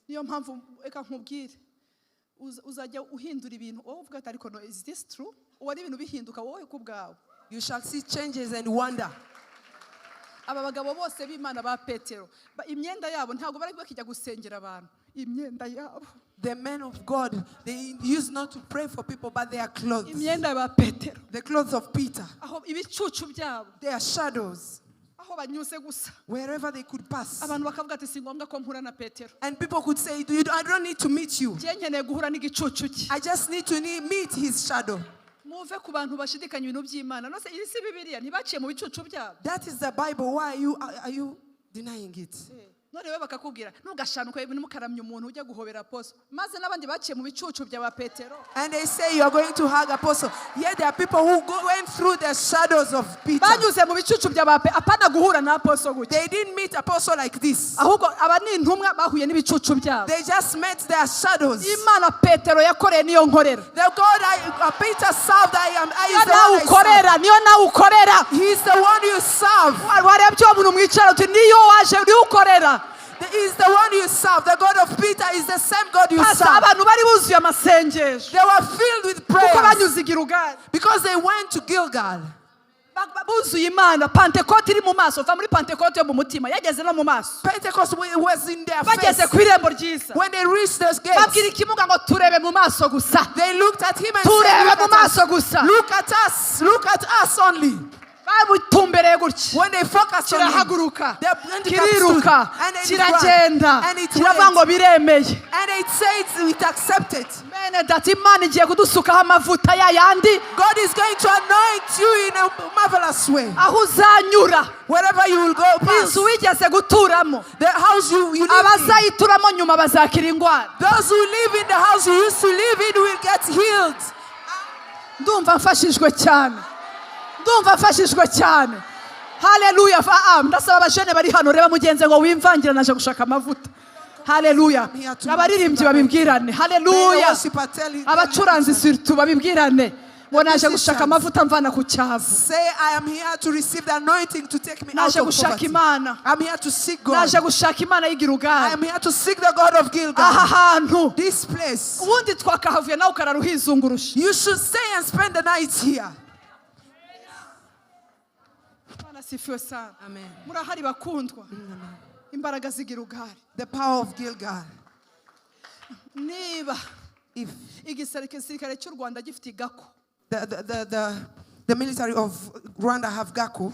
Niyo mpamvu reka nkubwire, uzajya uhindura ibintu wowe uvuga ati ariko no, is this true? Ubona ibintu bihinduka wowe ku bwawe. You shall see changes and wonder. Aba bagabo bose b'Imana ba Petero, imyenda yabo ntabwo bari bakijya gusengera abantu, imyenda yabo, The men of God, they used not to pray for people, but their clothes. Imyenda ya Petero, The clothes of Peter, aho ibicucu byabo, their shadows, aho banyuze gusa, wherever they could pass. Abantu bakavuga ati si ngombwa ko mpura na Petero. And people could say, I don't need to meet you. Njye nkeneye guhura n'igicucu cye. I just need to meet his shadow. Muve ku bantu bashidikanya ibintu by'Imana. None se iyi si Bibiliya? Ntibaciye mu bicucu byabo? That is the Bible. Why are you denying it? None we bakakubwira ntugashanuke, ntimukaramye umuntu ujya guhobera apostle, maze n'abandi baciye mu bicucu bya ba Petero. And they say you are going to hug apostle. Yet there are people who went through the shadows of Peter. Banyuze mu bicucu bya ba apana guhura na apostle gutya. They didn't meet apostle like this. Ahubwo aba ni intumwa bahuye n'ibicucu byabo. They just met their shadows. Imana Petero yakoreye niyo nkorera. The God Peter served, I am. I Niyo is the nawe one I serve. ukorera, niyo nawe ukorera. He's the one you serve. Warebye uwo muntu mwicara uti niyo waje niyo ukorera. He is the one you serve. The God of Peter is the same God you Pasa serve. Abantu bari buzuye amasengesho They were filled with kuko prayers banyuze i Gilugali. Because they went to Gilgal. Buzuye Imana, Pantekote iri mu maso. Va muri Pantekote yo mu mutima, yageze no mu maso. Pentecost was in their Bageze face. ku irembo ryiza, When they reached those gates, babwira ikimuga ngo turebe mu maso gusa. They looked at him and said, Turebe "Look mu at us. Maso gusa. Look at us. Look at us only." Bamutumbereye gutya, When they focused on him, kirahaguruka, the handicap stood, kiriruka, and it kiragenda, ran, and it kiravuga ngo went, biremeye. And it said it accepted. Bene data, Imana igiye kudusukaho amavuta ya yandi. God is going to anoint you in a marvelous way. Aho uzanyura, Wherever you will go past, inzu wigeze guturamo, the house you live in, abazayituramo nyuma bazakira indwara. Those who live in the house you used to live in will get healed. Ndumva mfashijwe cyane, ndumva mfashijwe cyane. Haleluya. Ndasaba abajene bari hano, reba mugenzi ngo wimvangira, naje gushaka amavuta. Haleluya. Abaririmbyi babibwirane. May the Haleluya. Worshiper tell you. Abacuranzi surtout babibwirane ngo naje gushaka amavuta mvana ku cyavu. Say, "I am here to receive the anointing to take me out Naje of gushaka poverty. Imana. I'm here to seek God. Naje gushaka Imana I y'i Gilugali. Am here to seek the God of Gilgal." Aha hantu This place. ubundi twakahavuye, nawe ukarara uhizungurusha. You should stay and spend the night here. Imana sifiwe sana. Amen. Murahari bakundwa? Imbaraga z'i Gilugali. The power of Gilgal. Niba If igisirikare cy'u Rwanda gifite i Gako, the military of Rwanda have Gako,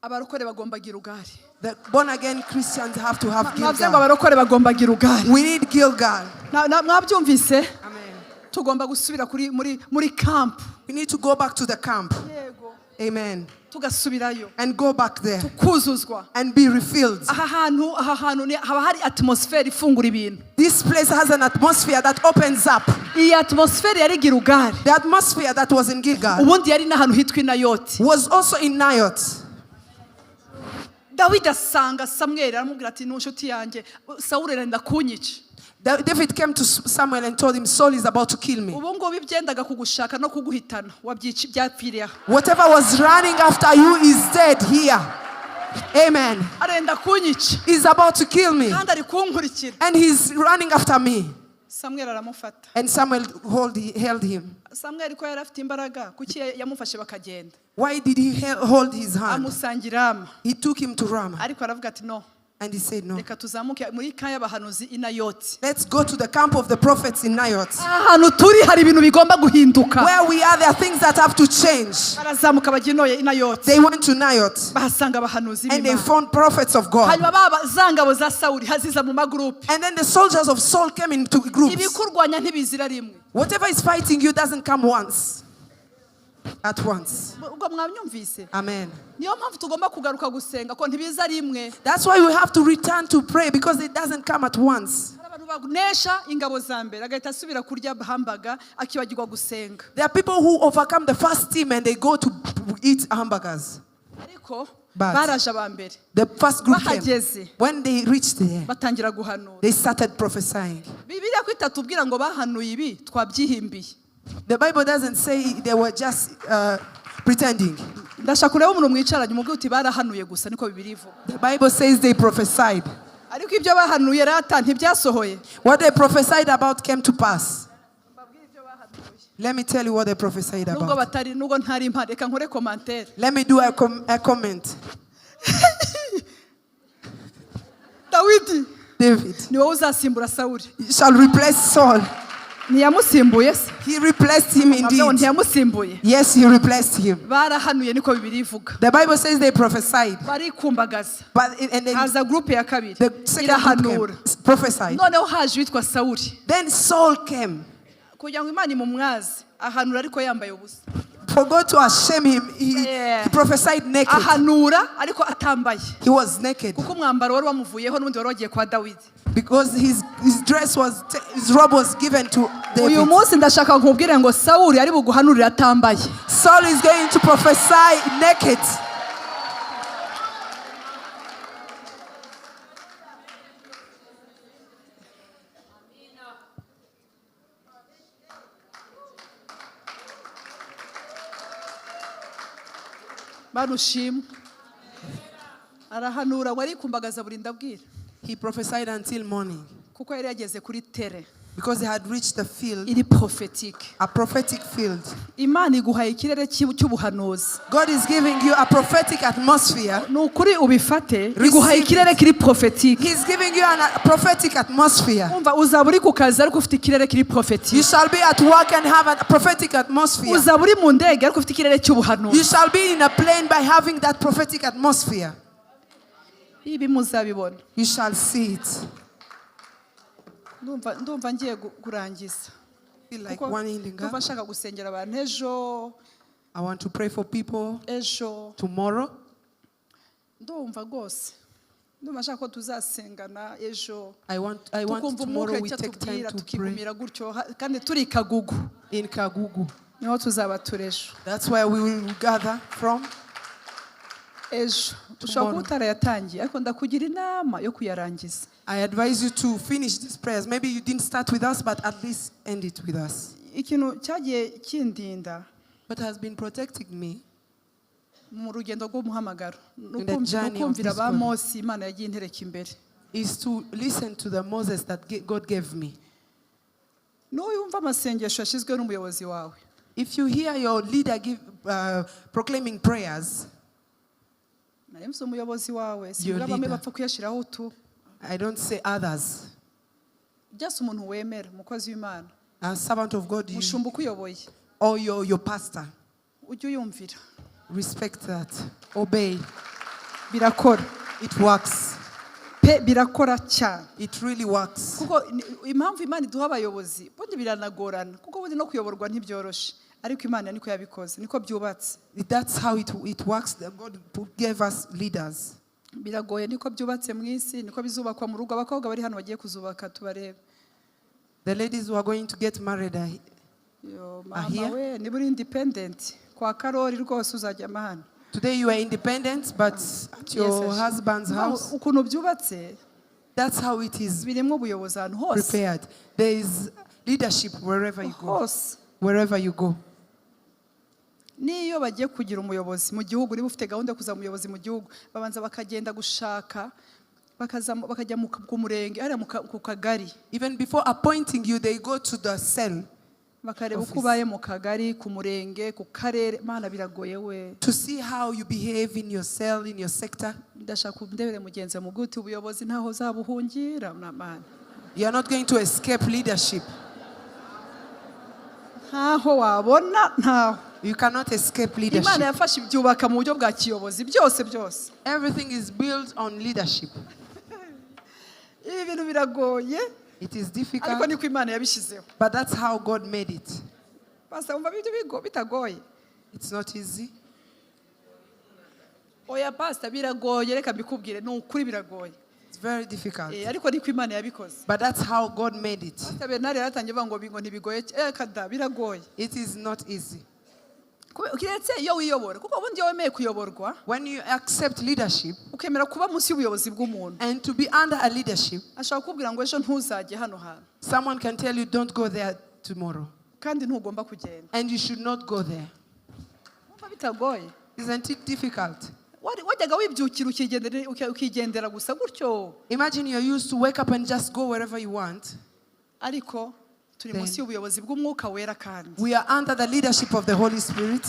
abarokore bagomba Gilugali. The born again Christians have to have Mwavuze ngo Gilgal. abarokore bagomba Gilugali. We need Gilgal. Mwabyumvise? Amen. Tugomba gusubira kuri muri camp. We need to go back to the camp. Yego. Amen. Tugasubirayo, And go back there kuzuzwa. And be refilled. Aha hantu haba hari atmosphere ifungura ibintu. This place has an atmosphere that opens up. Iyi atmosphere yari Gilugali, The atmosphere that was in Gilgal ubundi yari n'ahantu hitwa i Nayoti. Was also in Nayot. Dawidi asanga Samweli, aramubwira ati ni inshuti yanjye, Sawuli arenda kunyica. David came to Samuel and told him, "Saul is about to kill me." Ubu ngubu ibyendaga kugushaka no kuguhitana wabyica, byapfiriye aha. Whatever was running after you is dead here. Amen. Arenda kunyica. He's about to kill me. Kandi ari kunkurikira. And he's running after me. Samweli aramufata. And Samuel held him. Samweli ko yari afite imbaraga, kuki yamufashe bakagenda? Why did he hold his hand? Amusanga i Rama. He took him to Ramah. Ariko aravuga ati no. And he said, "No. Reka tuzamuke muri camp y'abahanuzi i Nayoti. Let's go to the camp of the prophets in Nayot." Aha hantu turi hari ibintu bigomba guhinduka. Where we are, there are things that have to change. Barazamuka bajya i Nayoti. They went to Nayot Bahasanga abahanuzi and they b'Imana. Found prophets of God. Hanyuma baba za ngabo za Sawuli haziza mu magurupe. And then the soldiers of Saul came into groups. Ibikurwanya ntibizira rimwe. Whatever is fighting you doesn't come once. At once. Ubwo mwanyumvise? Amen. Niyo mpamvu tugomba kugaruka gusenga ko ntibiza rimwe. That's why we have to return to pray, because it doesn't come at once. Hari abantu banesha ingabo za mbere, agahita asubira kurya hamburger, akibagirwa gusenga. There are people who overcome the first team and they go to eat hamburgers. Ariko But baraje aba mbere. The first group came. Bahageze, When they reached there, batangira guhanura. They started prophesying. Bibiliya ko itatubwira ngo bahanuye ibi, twabyihimbiye. The Bible doesn't say they were just pretending. Ndashaka kureba umuntu mwicaranye umubwire uti barahanuye gusa, niko Bibiliya ivuga. The Bible says they prophesied. Ariko ibyo bahanuye rata ntibyasohoye. What they prophesied about came to pass. Let me tell you what they prophesied Nubwo about. Batari nubwo ntari impari, reka nkore commentaire. Let me do a comment. Dawidi, David ni wowe uzasimbura Sawuli. Shall replace Saul. Ntiyamusimbuye se? He replaced him Mwavuze ngo indeed. ntiyamusimbuye? Yes, he replaced him. Barahanuye, niko Bibiliya ivuga. The Bible says they prophesied. Barikumbagaza. But and then Haza groupe ya kabiri, the second group irahanura. Came, prophesied. Noneho haje uwitwa Sawuli Then Saul came kugira ngo Imana imumwaze. Ahanura ariko yambaye ubusa. For God to shame him, Yeah. he prophesied naked. Ahanura ariko atambaye. He was naked Kuko umwambaro wari wamuvuyeho n'ubundi wari wagiye kwa Dawidi. Because his robe was given to Uyu David. Munsi ndashaka nkubwire ngo Sawuli ari buguhanurire atambaye. Saul is going to prophesy naked. Mana ushimwe. Arahanura ngo arikumbagaza burinda bwira. He prophesied until morning Kuko yari yageze kuri terrain because he had reached the field, iri prophétique. A prophetic field. Imana iguhaye ikirere cy'ubuhanuzi. God is giving you a prophetic atmosphere. Ni ukuri ubifate. Receive Iguhaye it. Ikirere kiri prophétique. He's giving you a prophetic atmosphere. Umva uzaba uri ku kazi ariko ufite ikirere kiri You prophétique. Shall be at work and have a prophetic atmosphere. Uzaba uri mu ndege ariko ufite ikirere You cy'ubuhanuzi. Shall be in a plane by having that prophetic atmosphere. Ibi muzabibona. You shall see it. Ndumva ngiye kurangiza. Feel like Kuko one ending ndumva up. nshaka gusengera abantu ejo. I want to pray for people Ejo. Tomorrow. Ndumva rwose ndumva nshaka ko tuzasengana ejo. I want Tukumva umwuka tomorrow we icyo take time atubwira to pray tukigumira gutyo kandi turi i Kagugu. In Kagugu. Niho tuzaba turi ejo. That's where we will gather from. Ejo ushobora kuba utarayatangiye ariko ndakugira inama yo kuyarangiza. I advise you to finish these prayers. Maybe you didn't start with us, but at least end it with us. Ikintu cyagiye kindinda What has been protecting me mu rugendo rw'umuhamagaro ni in the journey of ukumvira this ba calling Mose Imana yagiye intereka imbere. Is to listen to the Moses that God gave me. N'uyumva amasengesho yashyizwe n'umuyobozi wawe. If you hear your leader proclaiming prayers, Nari mvuze umuyobozi wawe your sivuga bamwe leader. bapfa kuyashyiraho utu. I don't say others. Byose umuntu wemera umukozi w'Imana. A servant of God, Umushumba ukuyoboye. Or your pastor, Ujye uyumvira. Respect that. Obey. Birakora. It works. Pe birakora cyane. It really works. Kuko impamvu Imana iduha abayobozi ubundi biranagorana kuko ubundi no kuyoborwa ntibyoroshe ariko Imana niko yabikoze niko byubatse. That's how it works. God gave us leaders. Biragoye niko byubatse mu isi niko bizubakwa mu rugo abakobwa bari hano bagiye kuzubaka tubarebe. The ladies who are going to get married are Yo, mama here. We niba uri independent kwa Karori rwose uzajya amahano. Today you are independent, but at your Yes, husband's no, house, ukuntu byubatse that's how it is birimo ubuyobozi ahantu hose. Prepared. There is leadership wherever you go. Hose. Wherever you go. N'iyo bagiye kugira umuyobozi mu gihugu niba ufite gahunda yo kuzaba umuyobozi mu gihugu babanza bakagenda gushaka bakajya ku murenge hariya ku kagari. Even before appointing you, they go to the cell Bakareba uko office ubaye mu kagari ku murenge ku karere mana biragoye we. To see how you behave in your cell, in your sector. Ndashaka ndebere mugenzi mu uti ubuyobozi ntaho uzabuhungira na mana. You are not going to escape leadership. Ntaho wabona ntaho. You cannot escape Imana leadership. Yafashe ibyubaka mu buryo bwa kiyobozi byose byose. Everything is built on leadership. Ibi bintu biragoye It is ariko difficult, niko Imana yabishyizeho. But that's how God made it. Pastor wumva ibyo bigo bitagoye? It's not easy. Oya pastor biragoye reka mbikubwire ni ukuri biragoye. It's very difficult. Eh, ariko niko Imana yabikoze. But that's how God made it. Pastor Bernard yaratangiye avuga ngo ntibigoye eh kada biragoye. It is not easy. Keretse iyo wiyobora kuko ubundi iyo wemeye kuyoborwa When you accept leadership ukemera kuba munsi y'ubuyobozi bw'umuntu and to be under a leadership, ashobora kukubwira ngo ejo ntuzajye hano hantu someone can tell you, "Don't go there tomorrow." Kandi ntugomba kugenda. And you should not go there. Wumva bitagoye? Isn't it difficult? Wajyaga wibyukira ukigendera gusa gutyo. Imagine you're used to wake up and just go wherever you want. Ariko turi Then- munsi y'ubuyobozi bw'umwuka wera kandi We are under the leadership of the Holy Spirit.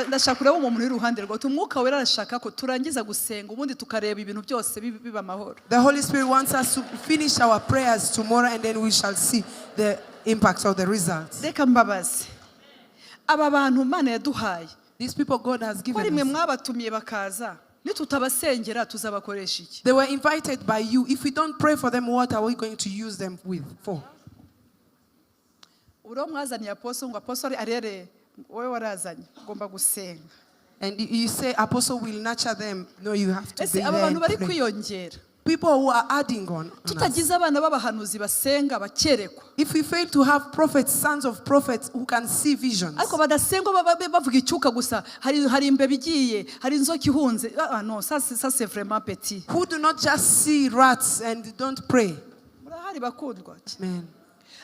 Ndashaka kureba umuntu uri iruhande rwawe uti umwuka wera arashaka ko turangiza gusenga ubundi tukareba ibintu byose biba amahoro. The Holy Spirit wants us to finish our prayers tomorrow and then we shall see the impacts of the results. Reka mbabaze aba bantu Imana yaduhaye These people God has ko given rimwe us. Mwabatumiye bakaza nitutabasengera tuzabakoresha iki? They were invited by you. If we don't pray for them, what are we going to use them with for? Uriho mwazaniye apostle ngo apostle arere, wowe warazanye ugomba gusenga. And you say apostle will nurture them. No, you have to Ese be aba there bantu and bari pray. kwiyongera, People who are adding on us. Tutagize abana b'abahanuzi basenga bakerekwa, If we fail to have prophets, sons of prophets who can see visions, ariko badasengwa baba bavuga icyuka gusa, hari imbeba igiye, hari inzoka ihunze, ah non, ça c'est vraiment petit. Who do not just see rats and don't pray. Murahari bakundwa? Amen.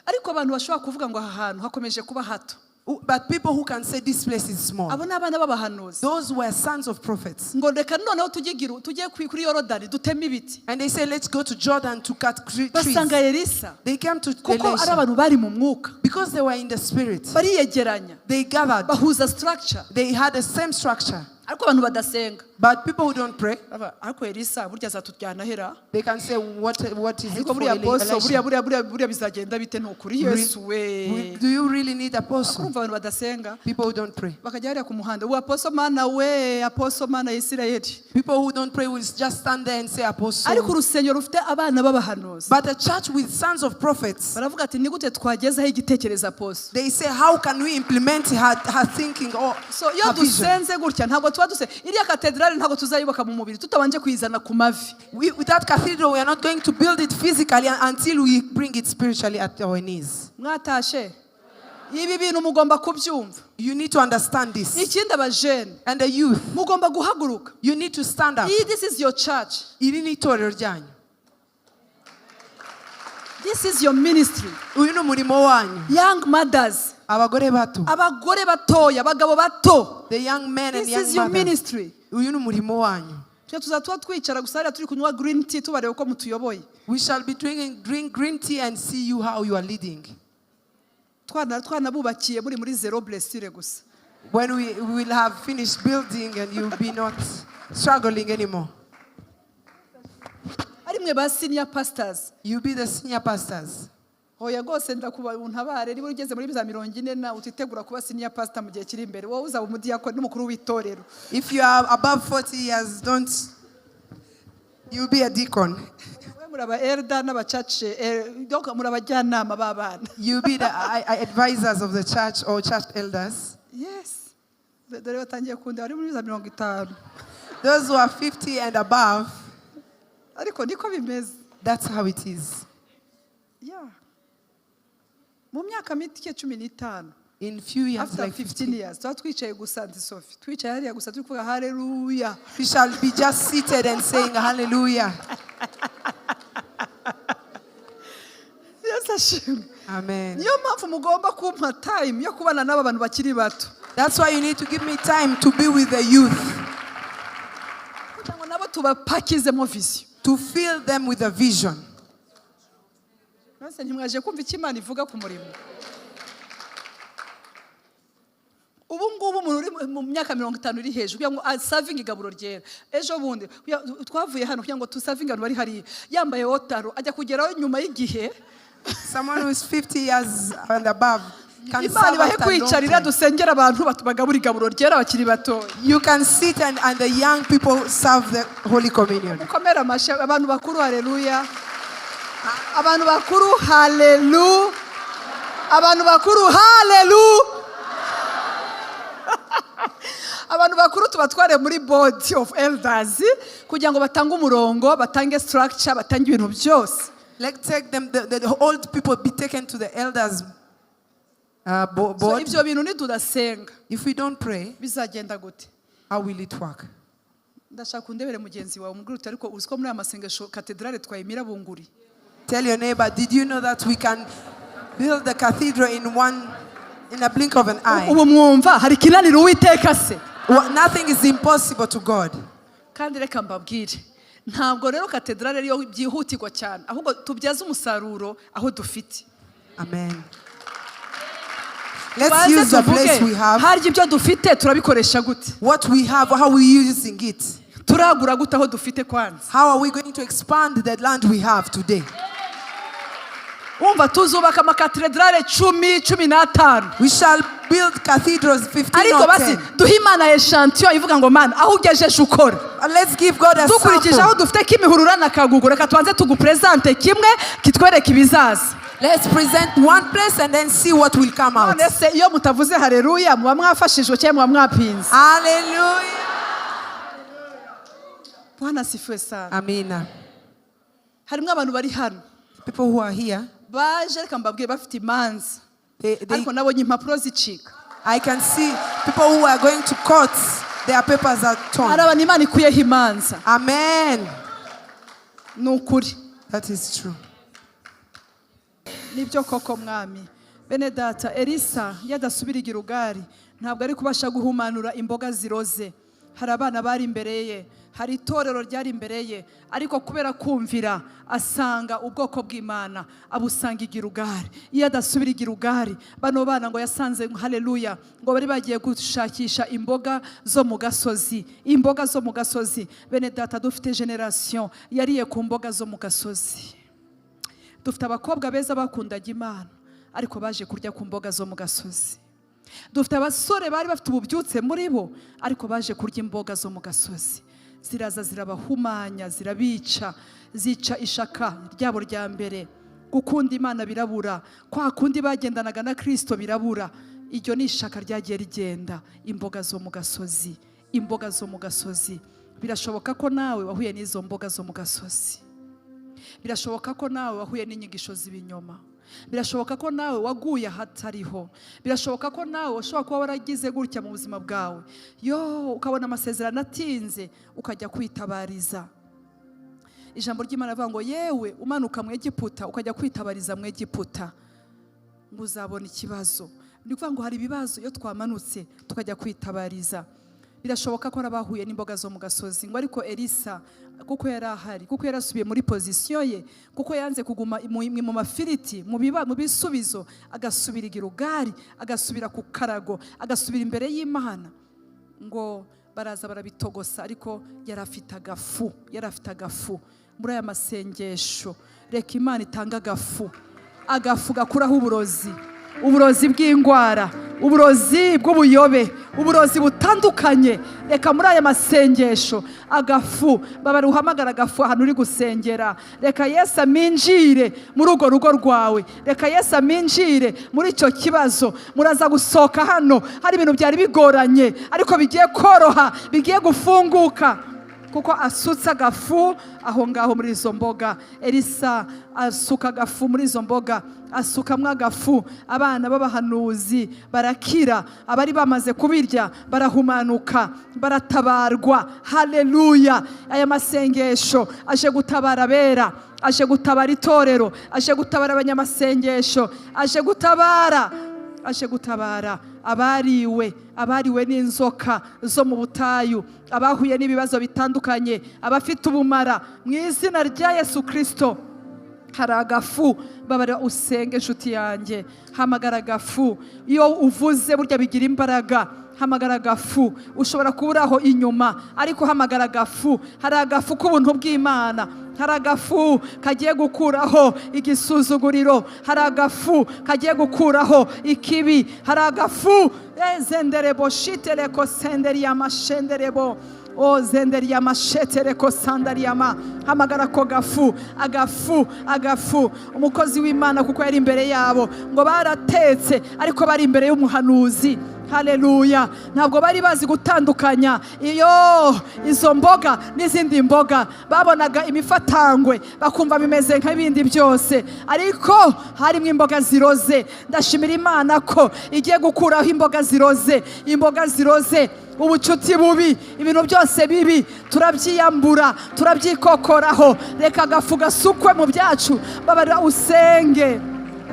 Ariko abantu bashobora kuvuga ngo aha hantu hakomeje kuba hato, But people who can say this place is small, abo ni abana b'abahanuzi. Those were sons of prophets. Ngo reka noneho tujye tujye kuri Yorodani duteme ibiti. And they say, "Let's go to Jordan to cut trees." Basanga Elisa, They came to kuko ari Elisha abantu bari mu mwuka, because they were in the spirit. Bariyegeranya, They gathered. Bahuza structure. They had the same structure. Ariko abantu badasenga, But people who don't pray, baba, ariko Elisa burya azatujyana hera? They can say, What is it Ariko for buriya apostle, Elisha? buriya buriya buriya buriya bizagenda bite? Ni ukuri Yesu we. Do you really need apostle?" Urumva abantu badasenga, People who don't pray. Bakajya hariya ku muhanda, ubu apostle mana we, apostle mana ya Isirayeli. People who don't pray will just stand there and say, "Apostle." Ariko urusengero rufite abana b'abahanuzi, But a church with sons of prophets, baravuga ati ni gute twagezaho igitekerezo apostle? They say, "How can we implement her thinking or So iyo her vision?" dusenze gutya, ntabwo tuba duse iriya katedrali, ntabwo tuzayubaka mu mubiri tutabanje kuyizana ku mavi. With that cathedral, we are not going to build it physically until we bring it spiritually at our knees. Mwatashe? Ibi bintu mugomba kubyumva. You need to understand this. Ikindi, abajene, And the youth, mugomba guhaguruka. You need to stand up. Iyi, this is your church. Iri ni itorero ryanyu. This is your ministry. Uyu ni umurimo wanyu. Young mothers, Abagore bato. Abagore batoya, abagabo bato, The young men and this young is your mothers. ministry. Uyu ni umurimo wanyu. Twe tuzaba twicara gusa hariya turi kunywa green tea, tubareba uko mutuyoboye. We shall be drinking drink green tea and see you how you are leading. Twanabubakiye muri zero blessure gusa. When we will have finished building and you'll be not struggling anymore. Ari mwe ba senior pastors. You'll be the senior pastors. Hoya rwose, ndakuba untabare, niba ugeze muri za 40 na utitegura kuba senior pastor mu gihe kiri imbere, wowe uzaba umudiyakoni n'umukuru w'itorero. If you are above 40 years, don't, you'll be a deacon. Mwe muri aba elder n'abacace, donc muri abajyanama b'abana. You'll be the advisors of the church or church elders. Yes, dore batangiye kundeba bari muri za 50. Those who are 50 and above, Ariko niko bimeze. That's how it is. Yeah. Mu myaka mike, 15, In few years, after like 15 15, years, tuba twicaye gusa, Auntie Sophie, twicaye hariya gusa turi kuvuga haleluya. We shall be just seated and saying hallelujah. Yesu ashimwe. Amen. Niyo mpamvu mugomba kumpa time yo kubana n'aba bantu bakiri bato, That's why you need to give me time to be with the youth, kugira ngo nabo tubapakizemo vision. To fill them with a vision. Maze ntimwaje kumva icyo Imana ivuga ku murimo? Ubu ngubu umuntu uri mu myaka 50 iri hejuru, kugira ngo aservinge igaburo ryera, ejo bundi twavuye hano kugira ngo tuservinge abantu bari hariya yambaye otaro, ajya kugeraho nyuma y'igihe. Someone who is 50 years and above can Imana serve ibahe after a long kwicarira time. Dusengera abantu bagabura igaburo ryera bakiri batoya. You can sit and the young people serve the Holy Communion. Mukomere amashyi abantu bakuru. Haleluya! Abantu bakuru, halelu! Abantu bakuru, halelu! Abantu bakuru tubatware muri board of elders kugira ngo batange umurongo, batange structure, batange ibintu byose. Let's take them, the old people be taken to the elders So board. ibyo bintu nitudasenga, If we don't pray, bizagenda gute? How will it work? Ndashaka undebere mugenzi wawe, umubwire uti ariko uzi ko muri aya masengesho katedrale twayimira bunguri? Tell your neighbor, "Did you know that we can build the cathedral in a blink of an eye?" Ubu mwumva hari ikinanira Uwiteka se? Well, nothing is impossible to God. Kandi reka mbabwire, ntabwo rero katedrale ariyo byihutirwa cyane, ahubwo tubyaze umusaruro aho dufite. Amen. Let's Tubanze use the place tuvuge, we have. Harya ibyo dufite turabikoresha gute? What we have, how are we using it? Turagura gute aho dufite kwanza? How are we going to expand the land we have today? Wumva tuzubaka amakatedrale 10, 15. We shall build cathedrals 15 Ariko or basi 10. duhe Imana échantillon ivuga ngo Mana, aho ugejeje ukora. Let's give God a Dukurikije aho sample. Dufite Kimihurura na Kagugu, reka tubanze tugupresente kimwe kitwereka ibizaza. Let's present one place and then see what will come out. None se iyo mutavuze haleluya, muba mwafashijwe cyangwa muba mwapinze? Hallelujah. Bwana asifiwe sana. Amina. Harimo abantu bari hano People who are here, baje, reka mbabwire, bafite imanza, they, ariko nabonye impapuro zicika. I can see people who are going to courts, their papers are torn. Hari abantu Imana ikuyeho imanza. Amen. Ni ukuri. That is true. Nibyo koko, Mwami. Bene data, Elisa yadasubira i Gilugari, ntabwo ari kubasha guhumanura imboga ziroze. Hari abana bari imbere ye, hari itorero ryari imbere ye, ariko kubera kumvira asanga ubwoko bw'Imana, abusanga i Gilugari. Iyo adasubira i Gilugari, bano bana ngo yasanze, haleluya, ngo bari bagiye gushakisha imboga zo mu gasozi, imboga zo mu gasozi. Bene data, dufite génération yariye ku mboga zo mu gasozi. Dufite abakobwa beza bakundaga Imana, ariko baje kurya ku mboga zo mu gasozi. Dufite abasore bari bafite ububyutse muri bo, ariko baje kurya imboga zo mu gasozi. Ziraza zirabahumanya, zirabica, zica ishaka ryabo rya mbere. Gukunda Imana birabura, kwa kundi bagendanaga na Kirisito birabura. Iryo ni ishaka ryagiye rigenda. Imboga zo mu gasozi, imboga zo mu gasozi. Birashoboka ko nawe wahuye n'izo mboga zo mu gasozi. Birashoboka ko nawe wahuye n'inyigisho z'ibinyoma. Birashoboka ko nawe waguye ahatariho. Birashoboka ko nawe ushobora kuba waragize gutya mu buzima bwawe, yo ukabona amasezerano atinze, ukajya kwitabariza. Ijambo ry'Imana rivuga ngo yewe umanuka mu Egiputa ukajya kwitabariza mu Egiputa, ngo uzabona ikibazo. Ni ukuvuga ngo hari ibibazo iyo twamanutse tukajya kwitabariza. Birashoboka ko hari abahuye n'imboga zo mu gasozi. Ngo ariko Elisa, kuko yari ahari, kuko yarasubiye muri position ye, kuko yanze kuguma mu mafiriti, mu bisubizo, agasubira i Gilugari, agasubira ku karago, agasubira imbere y'Imana, ngo baraza barabitogosa, ariko yari afite agafu, yari afite agafu. Muri aya masengesho, reka Imana itange agafu, agafu gakuraho uburozi, uburozi bw'indwara, uburozi bw'ubuyobe, uburozi butandukanye. Reka muri aya masengesho agafu babari uhamagara agafu ahantu uri gusengera. Reka Yesu aminjire muri urwo rugo rwawe. Reka Yesu aminjire muri icyo kibazo. Muraza gusohoka hano hari ibintu byari bigoranye, ariko bigiye koroha, bigiye gufunguka, kuko asutse agafu aho ngaho muri izo mboga. Elisa asuka agafu muri izo mboga, asukamo agafu, abana b'abahanuzi barakira, abari bamaze kubirya barahumanuka, baratabarwa. Haleluya! Aya masengesho aje gutabara abera, aje gutabara itorero, aje gutabara abanyamasengesho, aje gutabara, aje gutabara abariwe, abariwe n'inzoka zo mu butayu, abahuye n'ibibazo bitandukanye, abafite ubumara. Mu izina rya Yesu Kirisito, hari agafu. Babara usenge, inshuti yanjye, hamagara agafu. Iyo uvuze burya bigira imbaraga. Hamagara agafu. Ushobora kuba uri aho inyuma, ariko hamagara agafu. Hari agafu k'ubuntu bw'Imana. Hari agafu kagiye gukuraho igisuzuguriro. Hari agafu kagiye gukuraho ikibi. Hari agafu ezenderebo shitereko senderiyama shenderebo o zenderiyama shetereko sandariyama. Hamagara ako gafu, agafu, agafu. Umukozi w'Imana, kuko yari imbere yabo, ngo baratetse, ariko bari imbere y'umuhanuzi. Haleluya! Ntabwo bari bazi gutandukanya iyo izo mboga n'izindi mboga. Babonaga imifatangwe bakumva bimeze nk'ibindi byose, ariko harimo imboga ziroze. Ndashimira Imana ko igiye gukuraho imboga ziroze, imboga ziroze, ubucuti bubi, ibintu byose bibi turabyiyambura, turabyikokoraho. Reka agafu gasukwe mu byacu. Babarira usenge,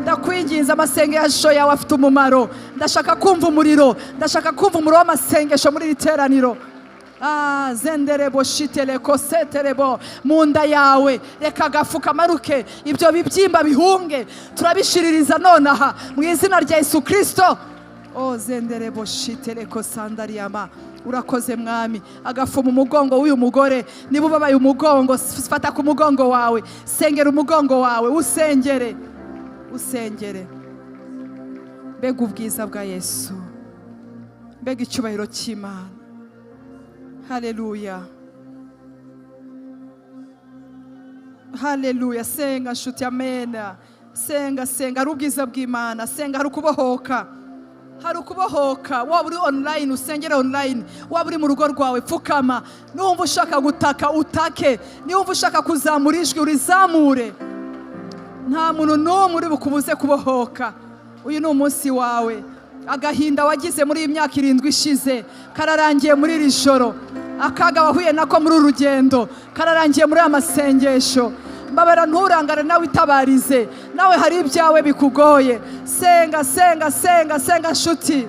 ndakwinginze. Amasengesho yawe afite umumaro. Ndashaka kumva umuriro, ndashaka kumva umuriro w'amasengesho muri iri teraniro. Ah, zenderebo shitereko seterebo. Mu nda yawe, reka agafu kamaruke, ibyo bibyimba bihunge. Turabishiririza nonaha mu izina rya Yesu Kirisito. O zenderebo shitereko sandariyama. Urakoze, Mwami. Agafu mu mugongo w'uyu mugore. Niba ubabaye umugongo, fata ku mugongo wawe, sengera umugongo wawe, usengere, usengere. Mbega ubwiza bwa Yesu! Mbega icyubahiro cy'Imana! Haleluya, haleluya! Senga, nshuti. Amena. Senga, senga, hari ubwiza bw'Imana. Senga, hari ukubohoka, hari ukubohoka. Waba uri online, usengere online. Waba uri mu rugo rwawe, pfukama. Niwumva ushaka gutaka, utake. Niwumva ushaka kuzamura ijwi, urizamure. Nta muntu n'umwe uri bukubuze kubohoka. Uyu ni umunsi wawe. Agahinda wagize muri iyi myaka 7 ishize kararangiye muri iri joro. Akaga wahuye nako muri uru rugendo kararangiye muri aya masengesho. Mbabara, nturangare, nawe itabarize. Nawe hari ibyawe bikugoye. Senga, senga, senga, senga, nshuti.